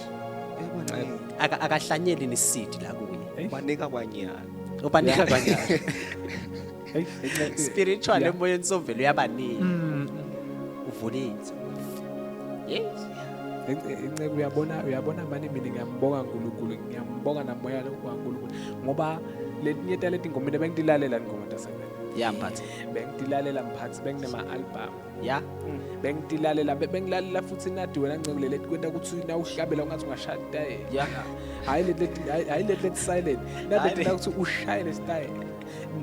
Ebaningi. Akahlanyeli ni seed la kuye. Eish. Ubanika kwanyana. Ubanika kwanyana. Eish. Spiritual emoyeni sovele uyabanika. Uvulile. Yes. Inceku, uyabona mani, mina ngiyambonga uNkulunkulu, ngiyambonga namoya waNkulunkulu, ngoba letinye taleti ngoma mina bengitilalela ingoma tasekumele. Ya, mphathi. Bengitilalela, mphathi, benginema-album. Bengitilalela, bengilalela futhi nadi wena nceku leti kwenta ukuthi nawuhlabela ungathi ungashaya tayela. Hhayi leti leti silent, naleti la ukuthi ushaye le style,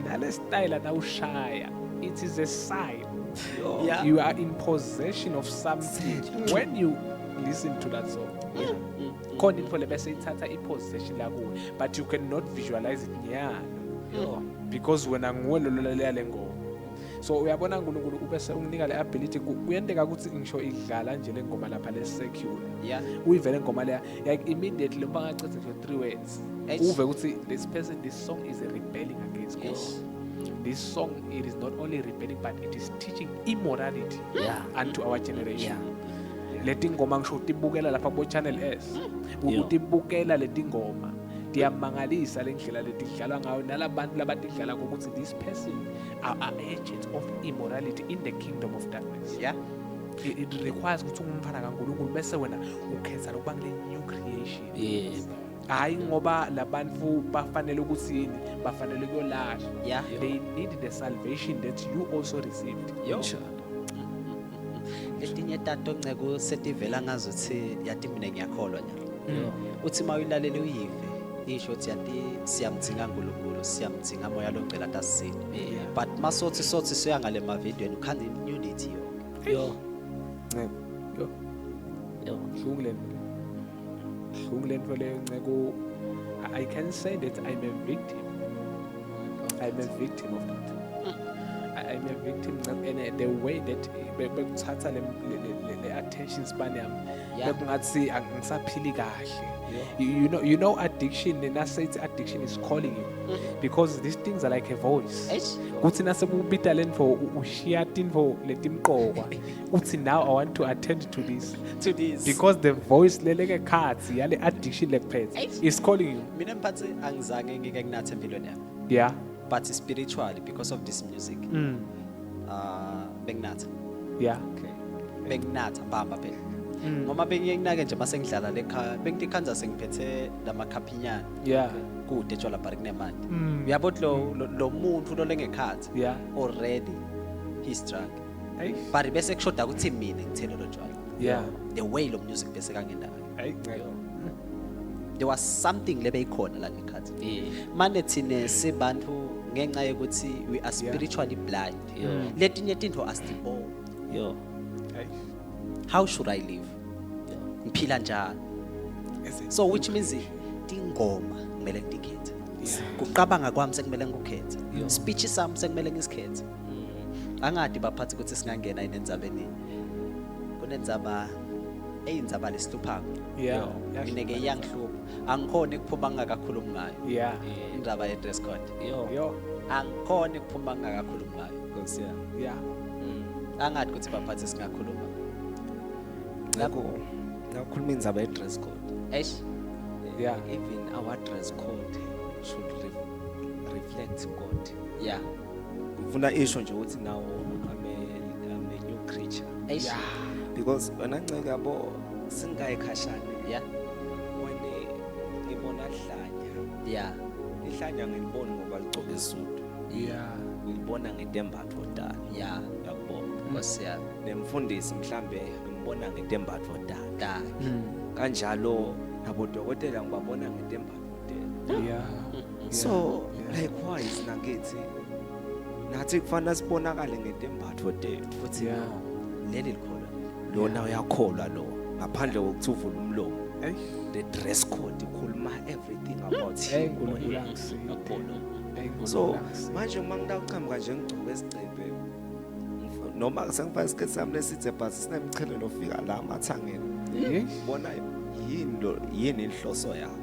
nale style nawushaya, it is a sign you are in possession of something when you listen to that song. Khona into le bese ithatha i-possession la kuwe, but you cannot visualize it nyalo because wena nguwe lo lolalela le ngoma. So uyabona, uNkulunkulu ubese unginika le ability. Kuyenteka ukuthi ngisho idlala nje le ngoma lapha le secular, uyivele ingoma leya, like immediately uma ngacedza nje three words, uve ukuthi this person, this song is rebelling against God. This song, it is not only rebelling, but it is teaching immorality unto our generation. Leti ngoma ngisho utibukela lapha kubo Channel S, utibukela leti ngoma, tiyamangalisa le ndlela letidlalwa ngayo nalabantu labatidlala, ukuthi this person are agents of immorality in the kingdom of darkness. It requires ukuthi ungumfana kaNkulunkulu bese wena ukhetha lokuba kule new creation. Hayi ngoba labantu bafanele ukuthi yini, bafanele kuyolahlwa. They need the salvation that you also received. Yo. Letinye tato, nceko, setivela ngazuthi yathi mina ngiyakholwa nyalo. Uthi uma uyilalele uyive isho ukuthi yathi siyamdzinga uNkulunkulu, siyamdzinga moya longcela atasisita, but masothi sothi siya ngale mavidweni ukhanda unity yonke. Nceko, yo. Buhlungu le nto le, buhlungu le nto leyo, nceko. I can say that I'm a victim, I'm a victim of that. I'm a victim, nceko, and the way that bekuthatha le attention span yami, bekungathi angisaphili kahle. You know addiction, nase addiction is calling you because these things are like a voice. Eish. Kuthi nasekubita lentfo, ushiya tintfo letimqokwa, uthi now I want to attend to this, To this. Because the voice leleke khatsi yale addiction lekuphethe Eish. is calling you. Mina mphathi, angizange ngike nginathe empilweni yami, but spiritually, because of this music, benginatha. Benginatha mbamba phela, ngoba bengiye nginake nje mase ngidlala lekhaya, bengitikhanza sengiphethe lamakhaphinyana kude tshwala bhari kunemali. Uyabo ukuthi lo muntu lo lengekhathi already he's drunk, Eish. but bese kushoda ukuthi mina ngithele lo tshwala, the way lo music bese kangenda ngayo. Hayi, ngeke. There was something lebeyikhona la ngekhathi. Mane thine sibantu, ngenxa yokuthi we are spiritually blind, letinye tintfo asitiboni. Hayi. How should I live? Ngiphila njani? So which means tingoma kumele ngitikhethe, kuqabanga kwami sekumele ngikukhethe, speech sami sekumele ngisikhethe. Angadi baphathi ukuthi singangena yini endzabeni, kunendzaba eyindzaba lesihluphako. Mina ke iyangihlupha, angikhoni ukuphuma ngingakakhulumi ngayo, indaba ye-dress code. Yo. Angikhoni ukuphuma ngingakakhulumi ngayo. Nkosi yami. Angathi ukuthi baphathi singakhuluma. Ngakho ngakhuluma indzaba ye-dress code. Eish. Even our dress code should reflect God. Ngifuna isho nje ukuthi now I'm a new creature. Eish. Because wena nceke yabo singayikhashane. When ngibona hlanya. Ihlanya ngilibona ngoba ligcoke isudu. Ngilibona ngetembatfo talo. Uyakubona. Nkosi yami. Nemfundisi mhlambe ngimbona ngetembatfo takhe. Takhe. Kanjalo nabodokotela ngibabona ngetembatfo telo. So likewise nakithi, nathi kufanele sibonakale ngetembatfo tethu. Futhi no, leli likholwa. Lona uyakholwa lo ngaphandle kokuthi uvule umlomo. Eish. The dress code ikhuluma everything about Hey, him. uNkulunkulu angisize. Uyakubona. Hey, uNkulunkulu So angisize. manje uma ngitawuchamuka nje ngigcoke isigcebhe, noma sengifake isikhathi sami lesithe, but sinemchelelo ofika la emathangeni, Eish. bona yini lo, yini inhloso yakho?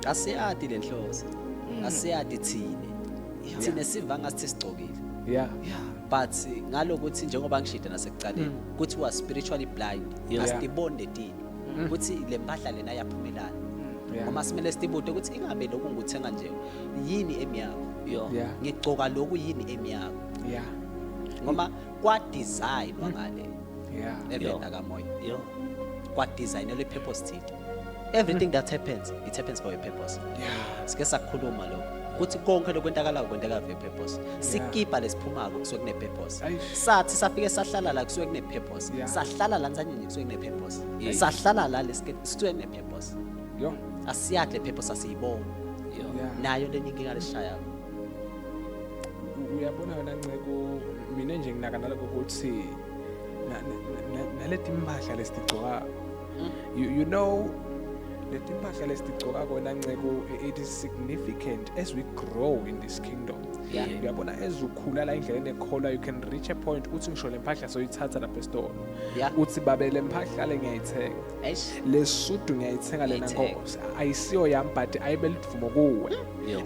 Asiyati le nhloso, asiyati thine. Thine siva ngathi sigcokile, but ngalokuthi njengoba ngishida nasekuqaleni ukuthi we are spiritually blind, asitiboni letini ukuthi le mpahla lena yaphumelana. Uma simele sitibute ukuthi ingabe lokhu ngikuthenga nje yini emiyakho, ngigcoka lokhu yini emiyakho, ngoba kwa-designwa ngale evenda kamoya. Kwadesignelwa i-purpose thile. Everything that happens, it happens for a purpose. Sike sakukhuluma lokho kuthi konke lokwentakalayo kwenteka for a purpose. Sikipa lesiphumako kusuke kune-purpose. Eish. Sathi safike sahlala la kusuke kune-purpose. Sahlala la nsanyeni kusuke kune-purpose. Sahlala la lesike kusuke kune-purpose. Yo. Asiyakhe le purpose, asiyiboni. Nayo lenye inkinga lesishayako. Uyabona wena Nceko, mina nje nginaka naloko ukuthi naleti impahla lesitigcokako. You know leti impahla lesitigcokako wena Nceko, it is significant as we grow in this kingdom. Uyabona as ukhula la endleleni ekholwa, you can reach a point uthi ngisho le mpahla soyithatha lapha esitolo. Uthi babe le mpahla le ngiyayithenga. Eish. Le sudu ngiyayithenga lena. Ngiyayithenga. Nkosi, ayisiyo yami but ayibe lidumo kuwe.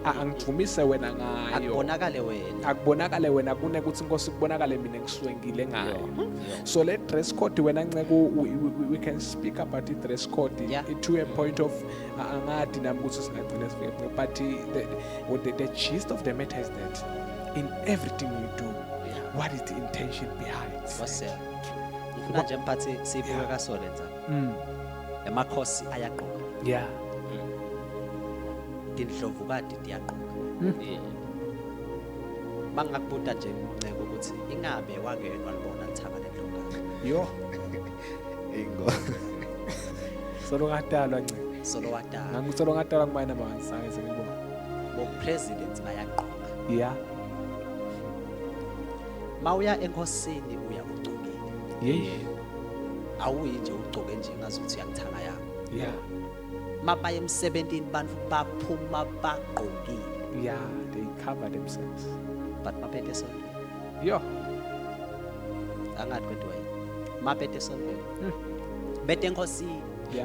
Angidumise wena ngayo. Akubonakale wena. Akubonakale wena kunekuthi Nkosi kubonakale mina ngiswengile ngayo. So le dress code wena Nceko, we can speak about the dress code to a point of angadi nami ukuthi singagcina sifike, but the gist of the matter is that in everything you do, what is the intention behind? Wase ngifuna nje mphathi siyibuke kasole ndzaba. Emakhosi ayagqoka. Tindlovukati tiyagqoka. Mangakubuta nje Nceko ukuthi ingabe wake walibona lithanga lendlovukazi? Yo. Ingo. Solo ngadalwa Nceko. Solo wadalwa. Ngangisolo ngadalwa kumina bangisange sengibona. Bo presidents bayagqoka. Mawuya enkosini uya ugcokile. Awuyi nje ugcoke nje ngazuthi uyangithanga yakho. Mabaya emsebentini bantu baphuma bagqokile. Yeah, they cover themselves. But mabete esontweni. Yo. Angathi kwentiwa yini. Mabete esontweni. Bete enkosini.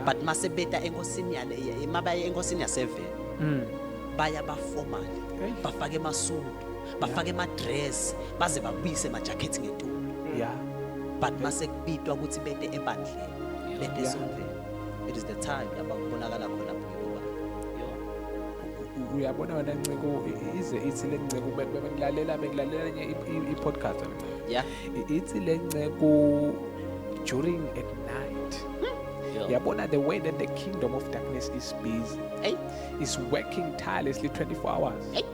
But masebeta enkosini yale mabaya enkosini yaseveni. Baya ba formal. Hey. Bafake emasudu, bafake emadress, baze babuyise emajakhethi ngetulo. But mase kubitwa ukuthi bete ebandleni, bete esontweni. It is the time lapha kubonakala khona bukibo babo. Uyabona wena Nceko, ize ithi le Nceko bengilalela enye i-podcast wena Nceko. Ithi le Nceko during at night. Uyabona the way that the kingdom of darkness is busy. Hey. Is working tirelessly 24 hours. Hey.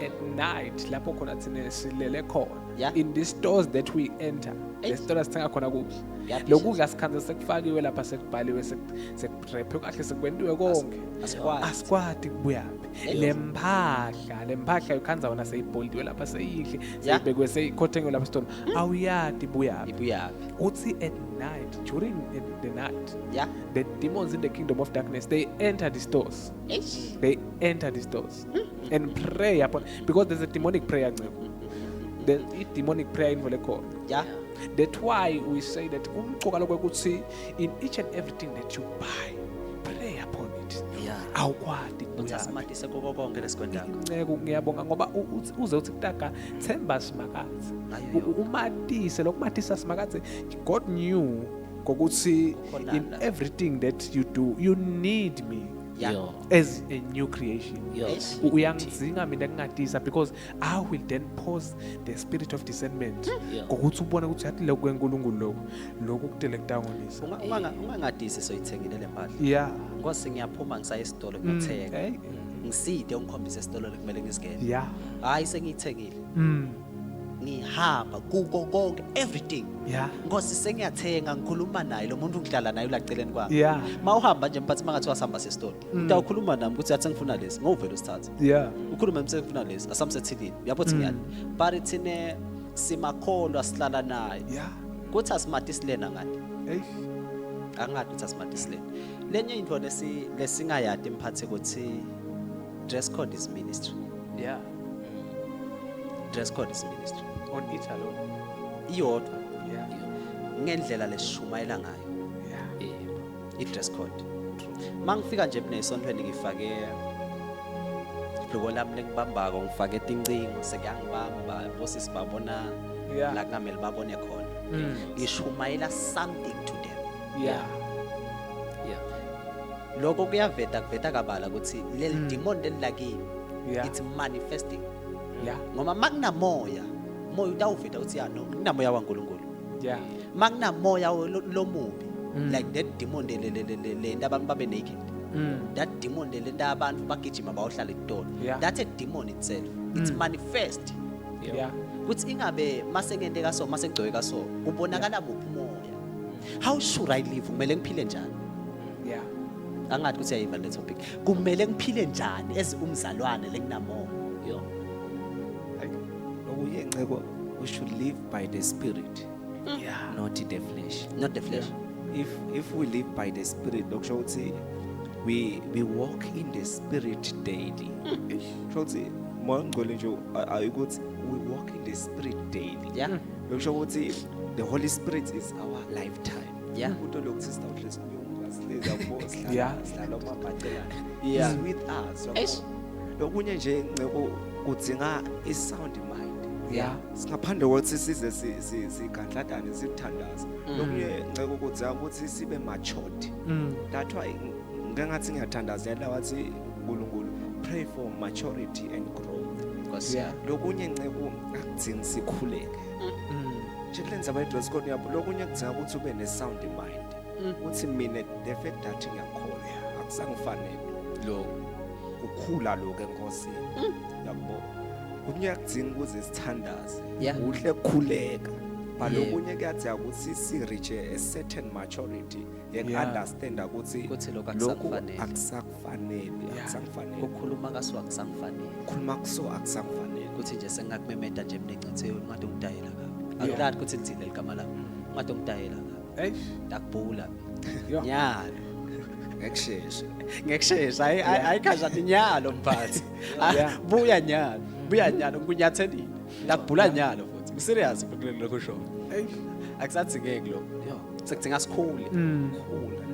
At night lapho khona thina silele khona. In the stores that we enter, Hey. the stores sithenga khona kudla. Kuyaphisa. Lokhu kudla sikhanze sekufakiwe lapha, sekubhaliwe, sekuprephe kahle, sekwentiwe konke. Asikwati. Asikwati kubuyaphi. Hey. Le mpahla ukhanza wona seyibholdiwe lapha, seyihle, seyibekwe, seyikhothengiwe lapha esitolo. Awuyati ibuyaphi. Ibuyaphi. Uthi at night, during the night, the demons in the kingdom of darkness, they enter the stores. Eish. They enter the stores and pray upon, because there's a demonic prayer. Nceko. The demonic prayer in khona. That's why we say that umcoka lokwekuthi in each and everything that you buy, pray upon it. Awukwati Uthi kubuyaphi. asimatise koko konke lesikwendako. Nceko, ngiyabonga ngoba uze uthi kutaka themba Simakadze. Ngayo yonke. Umatise lokumatisa Simakadze. God knew ngokuthi Kukhona in la. everything that you do you need me as a new creation. Eish. Uyangidzinga mina kungatisa because I will then pause the spirit of discernment. Ngokuthi ubone ukuthi yathi lokhu kwenkulunkulu lokhu kutele kutangonisa. Ungangadisi soyithengile le mpahla. Nkosi ngiyaphuma ngisaya esitolo ngiyothenga. Hey. Ngiside ungikhombise esitolo lekumele ngisingene. Hayi sengiyithengile. Ngihamba kuko konke everything. Nkosi sengiyathenga, ngikhuluma naye lo muntu ngihlala naye ulaceleni kwami. Mawuhamba nje mphathi mangathi wasihamba sesitolo. Utawukhuluma nami ukuthi yathi ngifuna lesi, ngowuvela usithathe. Ukhulume mse ngifuna lesi, asamsethilini. Uyabo ukuthi ngiyani. But thine simakholwa sihlala naye. Kuthi asimatisilena ngani. Hey. Angathi ukuthi asimatisilena. Lenye into lesingayadi mphathi ukuthi dress code is ministry. Dress code is ministry. On it alone. Iyodwa. Ngendlela lesishumayela ngayo. I-dress code. Mangifika nje mina esontweni ngifake ibhluko lami lengibambako, ngifake tincingo sekuyangibamba, bosisi babona la kungamele babone khona. Ngishumayela something to them. Lokho kuyaveta kuveta kabala ukuthi leli demon leli lakini it's manifesting. Ngoba makunamoya, moya utawuveta uthi ya no, kunamoya waNkulunkulu. Makunamoya lomubi Like that demon le lenta abantu babe naked. That demon le lenta abantu bagijima bayohlala etitolo. That's a demon itself. It's manifest. Kuthi ingabe mase ngenteka so, mase ngigcweka so, kubonakala muphi umoya? How should I live? Kumele ngiphile njani? Angathi ukuthi ayiva le topic. Kumele ngiphile njani as umzalwane lenginamoya? Yo. Okunye nceko, we should live by the spirit. Not the flesh. Not the flesh. If we live by the spirit, lokusho ukuthi we walk in the spirit daily. Kusho ukuthi moya ongcwele nje ayikuthi we walk in the spirit daily. Lokusho ukuthi the Holy Spirit is our lifetime. Umuntu lokhu sister uhlezi nyuka, sihlezi yabo, sihlala, sihlala omabhacelana. He's with us, yabo. Eish. Lokunye nje nceko kudzinga i sound mind. Singaphandle kokuthi size sigandladane sithandaze. Lokunye nceko kudzinga ukuthi sibe matured. That's why ngike ngathi ngiyathandazela wathi uNkulunkulu pray for maturity and growth. Nkosi yami. Lokunye nceko akudzingi sikhuleke. Nje kule ndzaba ye-dress code yabo, lokunye kudzinga ukuthi ube ne-sound mind. Uthi mina the fact that ngiyakholwa akusangifanele. Lokho. Kukhula lokho enkosini. Yabo. Kunye kudzinga ukuze sithandaze. Kuhle kukhuleka. But lokunye kuyadzinga ukuthi si reach a certain maturity yek understand ukuthi Ukuthi lokhu lokhu akusakufanele. akusakufanele, akusakufanele. Ukukhuluma kaso akusakufanele. Ukukhuluma kuso akusakufanele. Ukuthi nje sengakumemeta nje mina engcithe ungathi ungidayela kabi. Angilali ukuthi lithini ligama lami. Ungathi ungidayela kabi. Eish. Ndakubhula. Yo. Nyalo. Ngekushesha. Ngekushesha, hayi, hayi, hayi kanjani nyalo mphathi. Buya nyalo. Buya nyalo ngikunyatheline. Ndakubhula nyalo futhi. Ngiserious futhi kulelo lokho usho. Eish. Akusathingeki lokho. Sekudinga sikhule. Khula.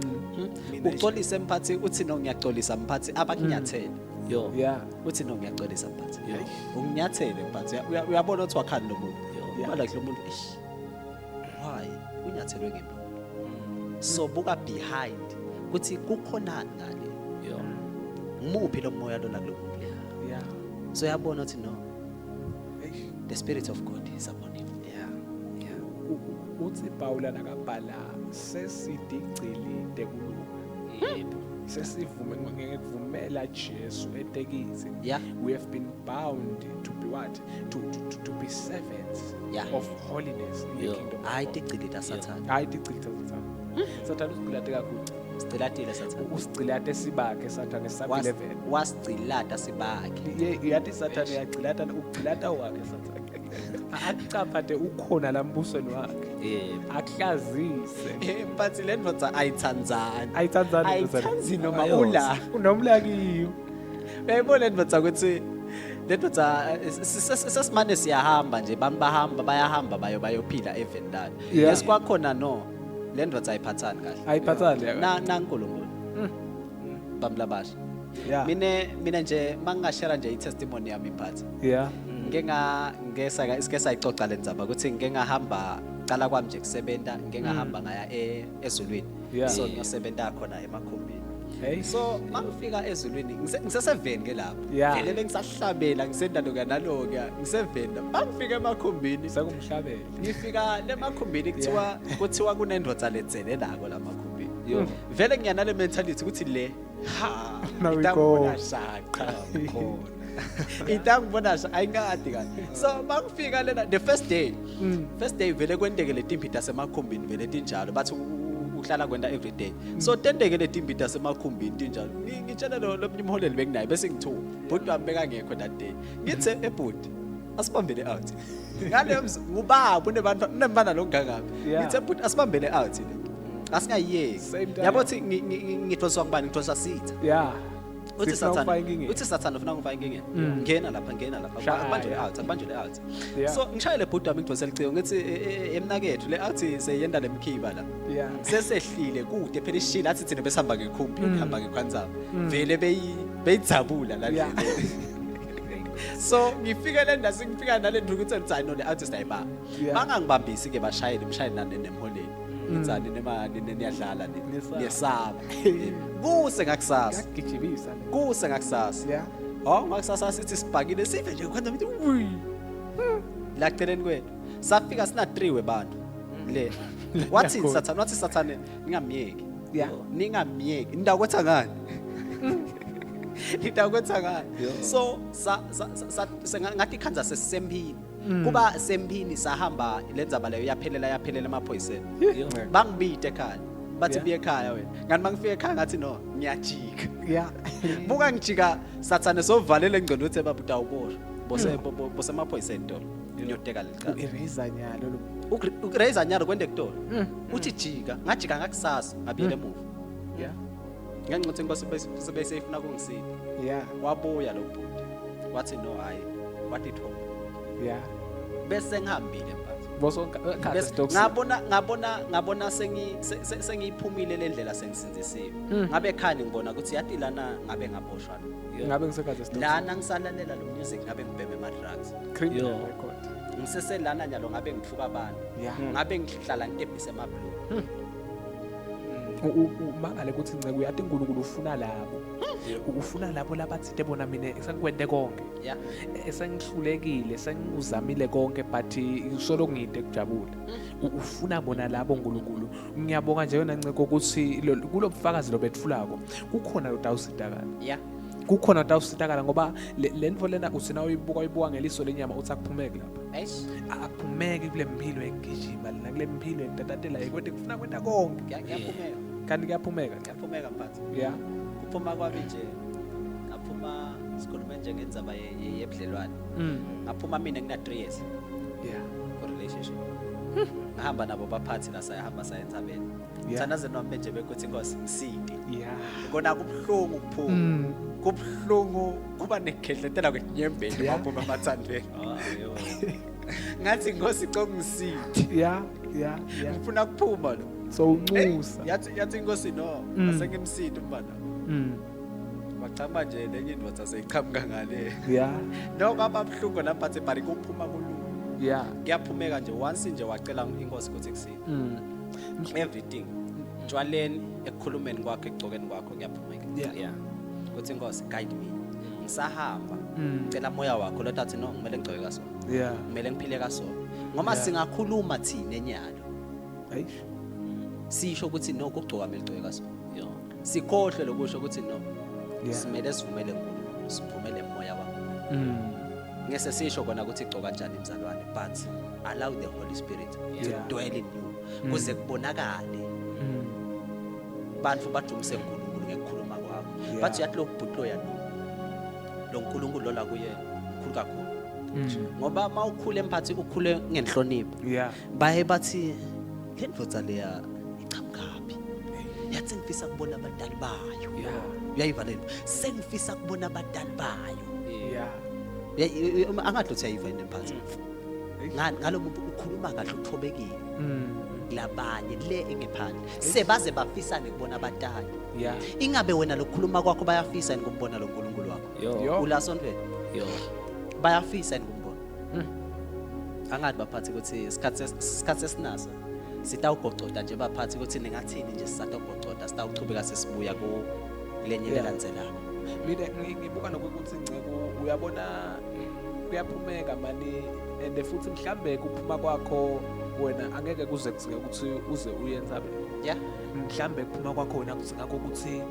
Mina nje- Uxolise mphathi, uthi no ngiyaxolisa mphathi, abakunyathele. Yo. Uthi no ngiyaxolisa mphathi. Unginyathele mphathi. Uyabona ukuthi wakhani lo muntu. Uba like lo muntu, eish. Why? Unyathelwe ngempilo. So buka behind ukuthi kukhonani ngale. Ngimuphi lo moya lona kulo muntu? So uyabona ukuthi no. Eish. The spirit of God is upon him. Uthi Paula nakabhala sesidigcili tekulunga. Yebo. Sesivume ngekuvumela Jesu etekisi. We have been bound to be what? To be servants of holiness in the kingdom of Hayi God. tigcili ta Sathane. Hayi tigcili ta Sathane. Sathane usigcilate kakhulu. Sigcilatile Sathane. Usigcilate sibakhe Sathane sub 11. Wasigcilata sibakhe. Ye, yathi Sathane uyagcilata, ugcilata wakhe Sathane. Akucaphate ukhona la mbusweni wakhe. Yebo. Akuhlazise. But le ndvodza ayithandzani. Ayithandzani le ndvodza. Ayithandzi noma Ayoze. ula. Unomlakiyo. Uyayibona le ndvodza ukuthi le ndvodza sesimane siyahamba nje, abantu bahamba bayahamba bayo bayophila eveni lalo. Lesikwakhona no, le ndvodza ayiphathani kahle. Ayiphathani le. Na uNkulunkulu. Bamlabasha. Mina nje mangingashare nje i-testimony yami mphathi. Ngike nga, ngike saka, isike sayixoxa le ndzaba ukuthi ngike ngahamba qala kwami nje kusebenta, ngike ngahamba ngaya ezulwini. So ngiyosebenta khona emakhumbini. Hey. So mangifika ezulwini ngiseseveni ke lapho. Vele bengisahlabela ngisenda lokuya nalokuya, ngiseveni lapho. Mangifika emakhumbini sekumhlabela. Ngifika lemakhumbini kuthiwa kunendvodza letsele lako lamakhumbini. Yo. Vele ngiyanale mentality ukuthi le ha Now we itangibona go. shaqa. Khona. Itangibona sha ayingadi kahle. So mangifika lena the first day. First day vele kwenteke letimpi tasemakhumbini vele tinjalo bathi uhlala kwenta every day. So tenteke letimpi tasemakhumbini tinjalo. Ngitshela lo mnye umholeli benginaye bese ngithuka. Bhuti wami bekangekho that day. Ngithe ebhuti asibambele out. Ngale ngubaba unebantu unemfana lo ngangaphi. Ngithe bhuti asibambele out le. Asingayiyeki. Same time. Yabo thi ngithoswa ngubani ngithoswa sitha. Uthi Sifuna Sathane, ukufaka inkingeni. uthi Sathane ufuna ukufaka inkingeni. Ngena lapha, ngena lapha. Shaya. Akubanjwe out, akubanjwe out. So ngishayele bhuti wami ngidonsele icingo ngithi emnakethu le out seyenda lemkhiba la. Sesehlile kude phela ishila athi thina besihamba ngekhumbi, ngihamba ngekhwanzaba. Vele beyidzabula la ndleleni. So ngifike le ndawo sengifika nale ndlu ukuthi ngithi no le out siyayibamba. Bangangibambisi ke bashayele imshayeli nane nemholeli. Ngitsani nema niyadlala ni. Niyesaba. Niyesaba. Kuse ngakusasa. Ngiyagijimisa le. Kuse ngakusasa. Oh, ngakusasa sithi sibhakile sive nje khona ngithi wi. La celeni kwethu. Safika sina 3 webantu. Le wathi Sathane, wathi Sathane, ningamyeki. Yeah. Ningamyeki. Nitakwetha ngani? Nitakwetha ngani? So sa sa sa ngathi khanza sesisempini. Kuba sempini sahamba lenzaba leyo yaphelela yaphelela emaphoyiseni. Bangibite ekhaya. Bathi buye ekhaya wena. Ngani mangifika ekhaya ngathi no, ngiyajika. Yeah. Buka ngijika Sathane sovalele ingcondo uthi baba utawuboshwa. Bose bose emaphoyiseni tolo. Ngiyoteka lecala. U-eraser nyalo lo. Ukuraise nyalo kwende kutolo. Uthi jika, ngajika ngakusasa ngabuyela emuva. Yeah. Ngenxa ukuthi inkosi bese ifuna kungisida. Yeah. Wabuya lo bhuti. Wathi no hayi, wathi thoba. Yeah. Bese ngihambile mphathi. Bosonka Bese ngabona ngabona ngabona sengi sengiyiphumile le ndlela sengisinzisiwe. Ngabe khani ngibona ukuthi yathi lana ngabe ngaboshwa lo. Ngabe ngisekhathi stocks. Lana ngisalalela lo music ngabe ngibheme ama drugs. Criminal record. Ngiseselana nyalo ngabe ngithuka abantu. Ngabe ngihlala ngitebhise emabhloku. Umangale ukuthi inceke uyathi uNkulunkulu ufuna labo. Ufuna labo labathinte bona mina sengikwente konke. Yeah. Sengihlulekile, senguzamile konke but solo ngide kujabula. Ufuna bona labo uNkulunkulu. Ngiyabonga nje yona nceke ukuthi kulobufakazi lobetfulako kukhona lotawusitakala. Yeah. Kukhona lotawusitakala ngoba le nto lena uthi na uyibuka uyibuka ngeliso lenyama uthi akuphumeki lapha. Eish. Akuphumeki kule mpilo egijima lena kule mpilo ekutatatela yikwete kufuna kwenta konke. Kuyaphumeka. Kanti kuyaphumeka. Kuyaphumeka mphathi. Yeah. Kuphuma kwami nje ngaphuma sikhulume nje ngendzaba yebudlelwane. Ngaphuma mina ngina 3 years. Yeah. Ku relationship. Ngahamba nabo baphathi la sayahamba sayentsabeni. Thandaze nami nje bekuthi inkosi msidi. Yeah. Kona kubuhlungu ukuphuma. Kubuhlungu kuba nekhehletela kwenyembeni maphuma emathandweni. Ngathi inkosi congisidi. Yeah, yeah, yeah. Ngifuna kuphuma lo. So uncusa. Yathi inkosi no, asengimsidi umfana. Bachama nje lenye indoda seyiqhamuka ngale. Yeah. No kwaba buhlungu lapha bari kuphuma kulula. Yeah. Kuyaphumeka nje once nje wacela inkosi ukuthi kusile. Everything. Tshwaleni ekukhulumeni kwakho ekugcokeni kwakho kuyaphumeka. Yeah. Yeah. Uthi inkosi guide me. Ngisahamba. Ngicela moya wakho lo tathi no ngimele ngigcoke kaso. Yeah. Ngimele ngiphile kaso. Ngoba singakhuluma thina enyalo. Eish. Sisho ukuthi no kugcoka kumele ugcoke kaso. Yo. Sikhohle lokusho ukuthi no. Yeah. Simele sivumele uNkulunkulu, sivumele moya wakho. Ngese sisho kona ukuthi igcoka kanjani imzalwane, but allow the Holy Spirit to dwell in you. Kuze kubonakale. Bantu badumise uNkulunkulu ngekukhuluma kwakho. Bathi yathi lo bhuti ya lo uNkulunkulu la kuye mkhulu kakhulu. Ngoba mawukhule emphathi ukhule ngenhlonipho. Yeah. Baye bathi le ndvodza leya iqhamukaphi? Yathi ngifisa kubona abadali bayo. Yeah. Uyayiva lento. Sengifisa kubona abadali bayo. Yeah. Angadlo uthi ayiva into emphathi. Ngani ngalo muntu ukhuluma kahle uthobekile. Labanye le engephandle sebaze bafisa nekubona abatali. Yeah. Ingabe wena lokukhuluma kwakho bayafisa yini kumbona lo nkulunkulu wakho? Yo. Ulasontweni? Yo. Bayafisa yini kumbona? Angathi baphathi ukuthi isikhathi esinaso sitawugocota nje baphathi ukuthi ningathini nje sisatawugocota sitawuchubeka sesibuya ku lenye lelandzelako. Mina ngibuka nokuthi Nceku uyabona kuyaphumeka mani and futhi mhlambe kuphuma kwakho wena angeke kuze kudzinga ukuthi uze uye entsabeni. Yeah. Mhlambe kuphuma kwakho wena kudzinga ukuthi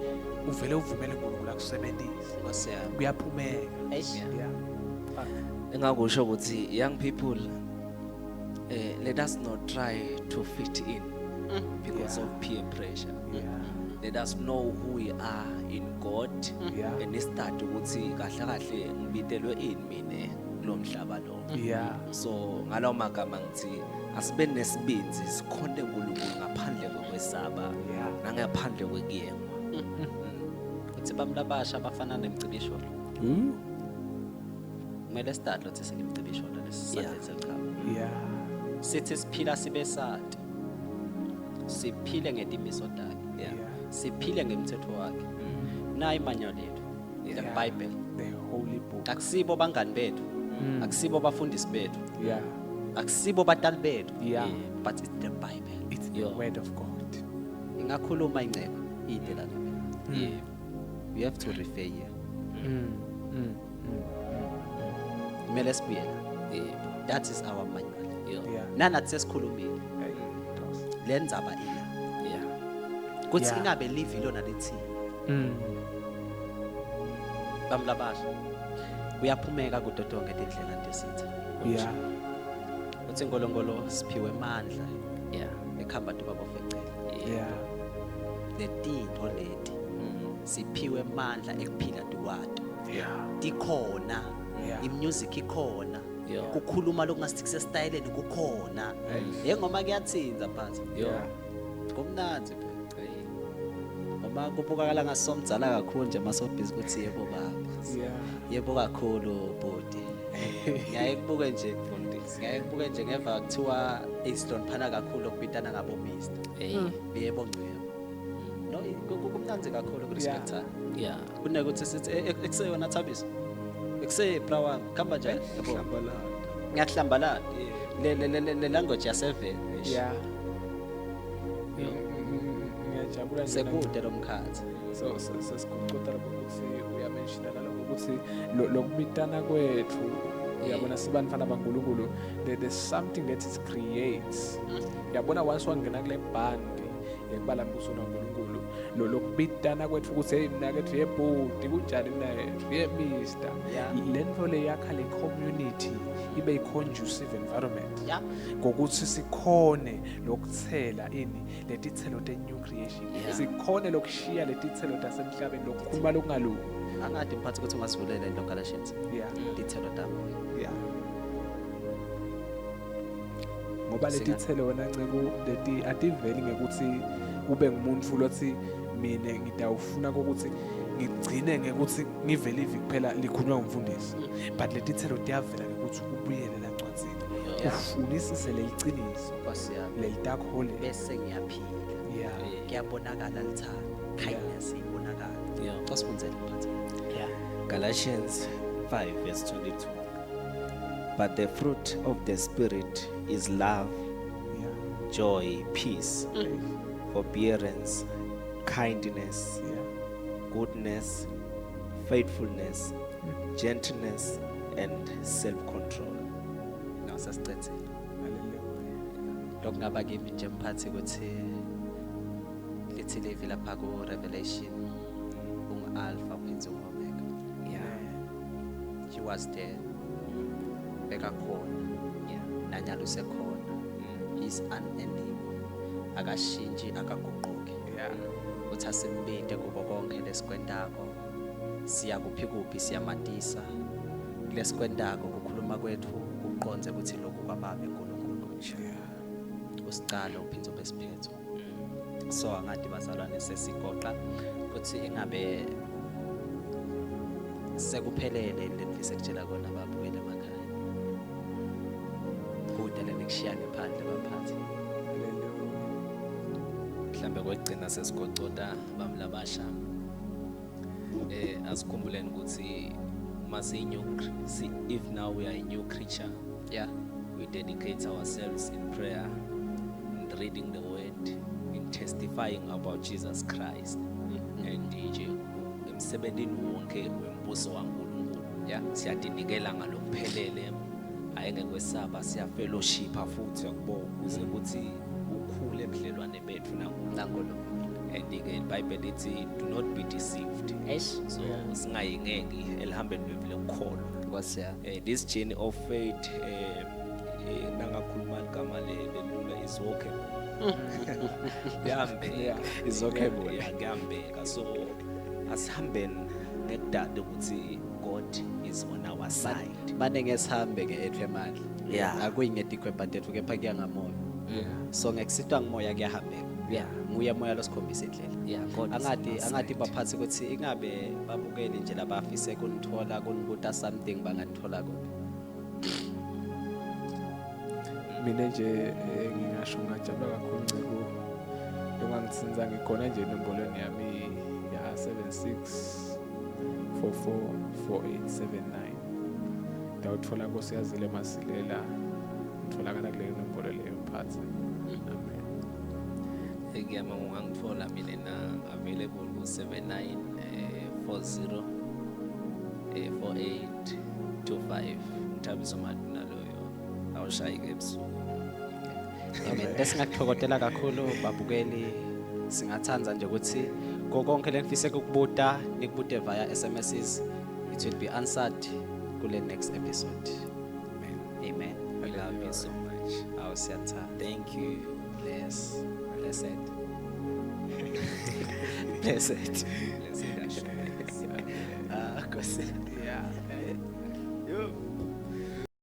uvele uvumele uNkulunkulu akusebenzise. Nkosi yami. Kuyaphumeka. Eish. Yeah. Engakusho ukuthi young people let us not try to fit in because of peer pressure. Yeah. Let us know who we are in God. Yeah. And start ukuthi kahle kahle ngibitelwe ini mine kulomhlaba lo. Yeah. So ngalawo magama ngithi asibe nesibindi sikhonte uNkulunkulu ngaphandle kokwesaba Yeah. nangaphandle kwekuyengwa. Uthi bamlabasha bafana nemcibisholo. Kumele start lothi sengimcibisholo lesisandleni selichaba. Yeah. Sithi siphila sibe sati. Siphile ngetimiso takhe. Yeah. Siphile ngemthetho wakhe. Nayi manual yethu. The Bible. The holy book. Akusibo bangani bethu. Akusibo bafundisi bethu. Yeah. Akusibo batali bethu. Yeah. But it's the Bible. It's the word of God. Ingakhuluma inceko ide lana. Yeah. You have to refer here. Kumele sibuyele. Yebo. That is our manual. Yo. Yeah. Nanathi sesikhulumile. Hey. Le ndzaba ila. Kuthi ingabe livi lona lithini. Bamlabasha. Kuyaphumeka kuto tonke tindlela tesitha. Uthi Nkulunkulu siphiwe amandla. Ekhamba tuba bofecela. Letinto leti siphiwe amandla ekuphila tukwato. Tikhona. Imusic ikhona. Kukhuluma lokungasithikise styleni kukhona. Yengoma kuyathinza phansi. Kumnandzi phela. Ngoba kubukakala ngasomdzala kakhulu nje masobhizi ukuthi yebo baba. Yebo kakhulu bhuti. Ngiyaye kubuke nje mfundisi. Ngiyaye kubuke nje ngeva kuthiwa isihloniphana kakhulu okubitana ngabo mister. Yebo ngcebo. No, kumnandzi kakhulu kurespectana. Kunekuthi sithi ekuseyona Thabiso. Ekuse bra wami, khamba njani? Yabo. Ngiyahlambalala. Le language yasevele. Ngiyajabula nje Sekude lo mkhathi. So sesikucota lapho ukuthi uyamenshina naloko ukuthi lokubitana kwethu uyabona sibantwana baNkulunkulu, there's something that it creates. Uyabona once wangena kule bandi yekubala mbuso kaNkulunkulu, lokubitana kwethu ukuthi hey mina kethu yebhuti kunjani mina yethu ye mister. Le nto le yakha le community ibe i-conducive environment. Ngokuthi sikhone lokuthela ini letithelo te new creation. Sikhone lokushiya letithelo tasemhlabeni lokukhuluma lokungalungi. Angadi mphathi ukuthi ungasivulela into Galatians. Tithelo tamoya. Ngoba letithelo wena nceku leti ativeli ngekuthi ube ngumuntu lothi mina ngidawufuna ukuthi ngigcine ngekuthi ngivele ivi kuphela likhulunywa ngumfundisi. But letithelo tiyavela ngekuthi ubuyele la ncwadzini. Ufunisise leliciniso. Nkosi yami. Lelitakho le. Bese ngiyaphila. Kuyabonakala lithando. Kindness ibonakala. Cosifundzele mphathi. Galatians 5 verse 22. But the fruit of the Spirit is love, joy, peace, forbearance, kindness, goodness, faithfulness, gentleness, and self-control. No, sasicedzile. Hallelujah. Lokungaba kimi nje mphathi ukuthi lithi livi lapha ku Revelation ungu-Alpha uphindze ungu-Omega. He was there. Bekakhona. Nanyalo usekhona. He is unending. Akashintshi, akaguquki. Uthi asimbite kuko konke lesikwentako. Siya kuphi kuphi siyamatisa. Lesikwentako kukhuluma kwethu kuqondze ukuthi lokhu kwababe uNkulunkulu. Usicalo uphindze ube siphetho. So angadi bazalwane sesigoqa ukuthi ingabe sekuphelele lenifise kutshela kona babukele emakhaya. Kude lenikushiya ngephandle baphathi. Mhlambe kwegcina sesigocota bamlabasha. Asikhumbuleni ukuthi mase new if now we are a new creature, we dedicate ourselves in prayer, in reading the word, in testifying about Jesus Christ. And nje emsebenzini wonke wembuso waNkulunkulu. Siyadinikela ngalokuphelele, ayengekwesaba, siyafellowshipa futhi yakubo ukuze ukuthi ukhule ebudlelwane bethu naNkulunkulu. And ke iBhayibheli lithi do not be deceived. So singayingeki elihambeni lwethu lokukholwa. Nkosi yami. This journey of faith nangakhuluma igama lelula is walkable. Kuyahambeka. Is walkable. Yeah, kuyahambeka. So asihambeni ngekudada ukuthi God is on our side. Mane ngesihambe ke ethu emandla. Akuyingedikhwebha tethu kepha kuya ngamoya. So ngekusitwa ngumoya kuyahambeka. Nguye moya losikhombisa indlela. God is on our Angadi side. baphathi ukuthi ingabe babukeli nje labafise kunithola kunibuta something banganithola kuphi. Mina nje ngingasho ngajabula kakhulu nceku longangitsinza ngikhona nje enombolweni yami ya 76444879. Ndawuthola Nkosiyazile Masilela, ngitholakala kule nombolo leyo mphathi. Amen. Ngiyama ungangithola mina na available ku 79 40 48 25. Ngithabiso Maduna loyo awushayi ke ebusuku. Amen. Lesingakuthokozela kakhulu babukeli, singathanda nje ukuthi konke lenifise ukubuta nikubute via SMSs, it will be answered kule next episode. Amen. Amen. We love you so much. Awu, siyathanda. Thank you. Bless. Blessed. Blessed. Blessed assurance. Ah, Nkosi. Yeah. Yo.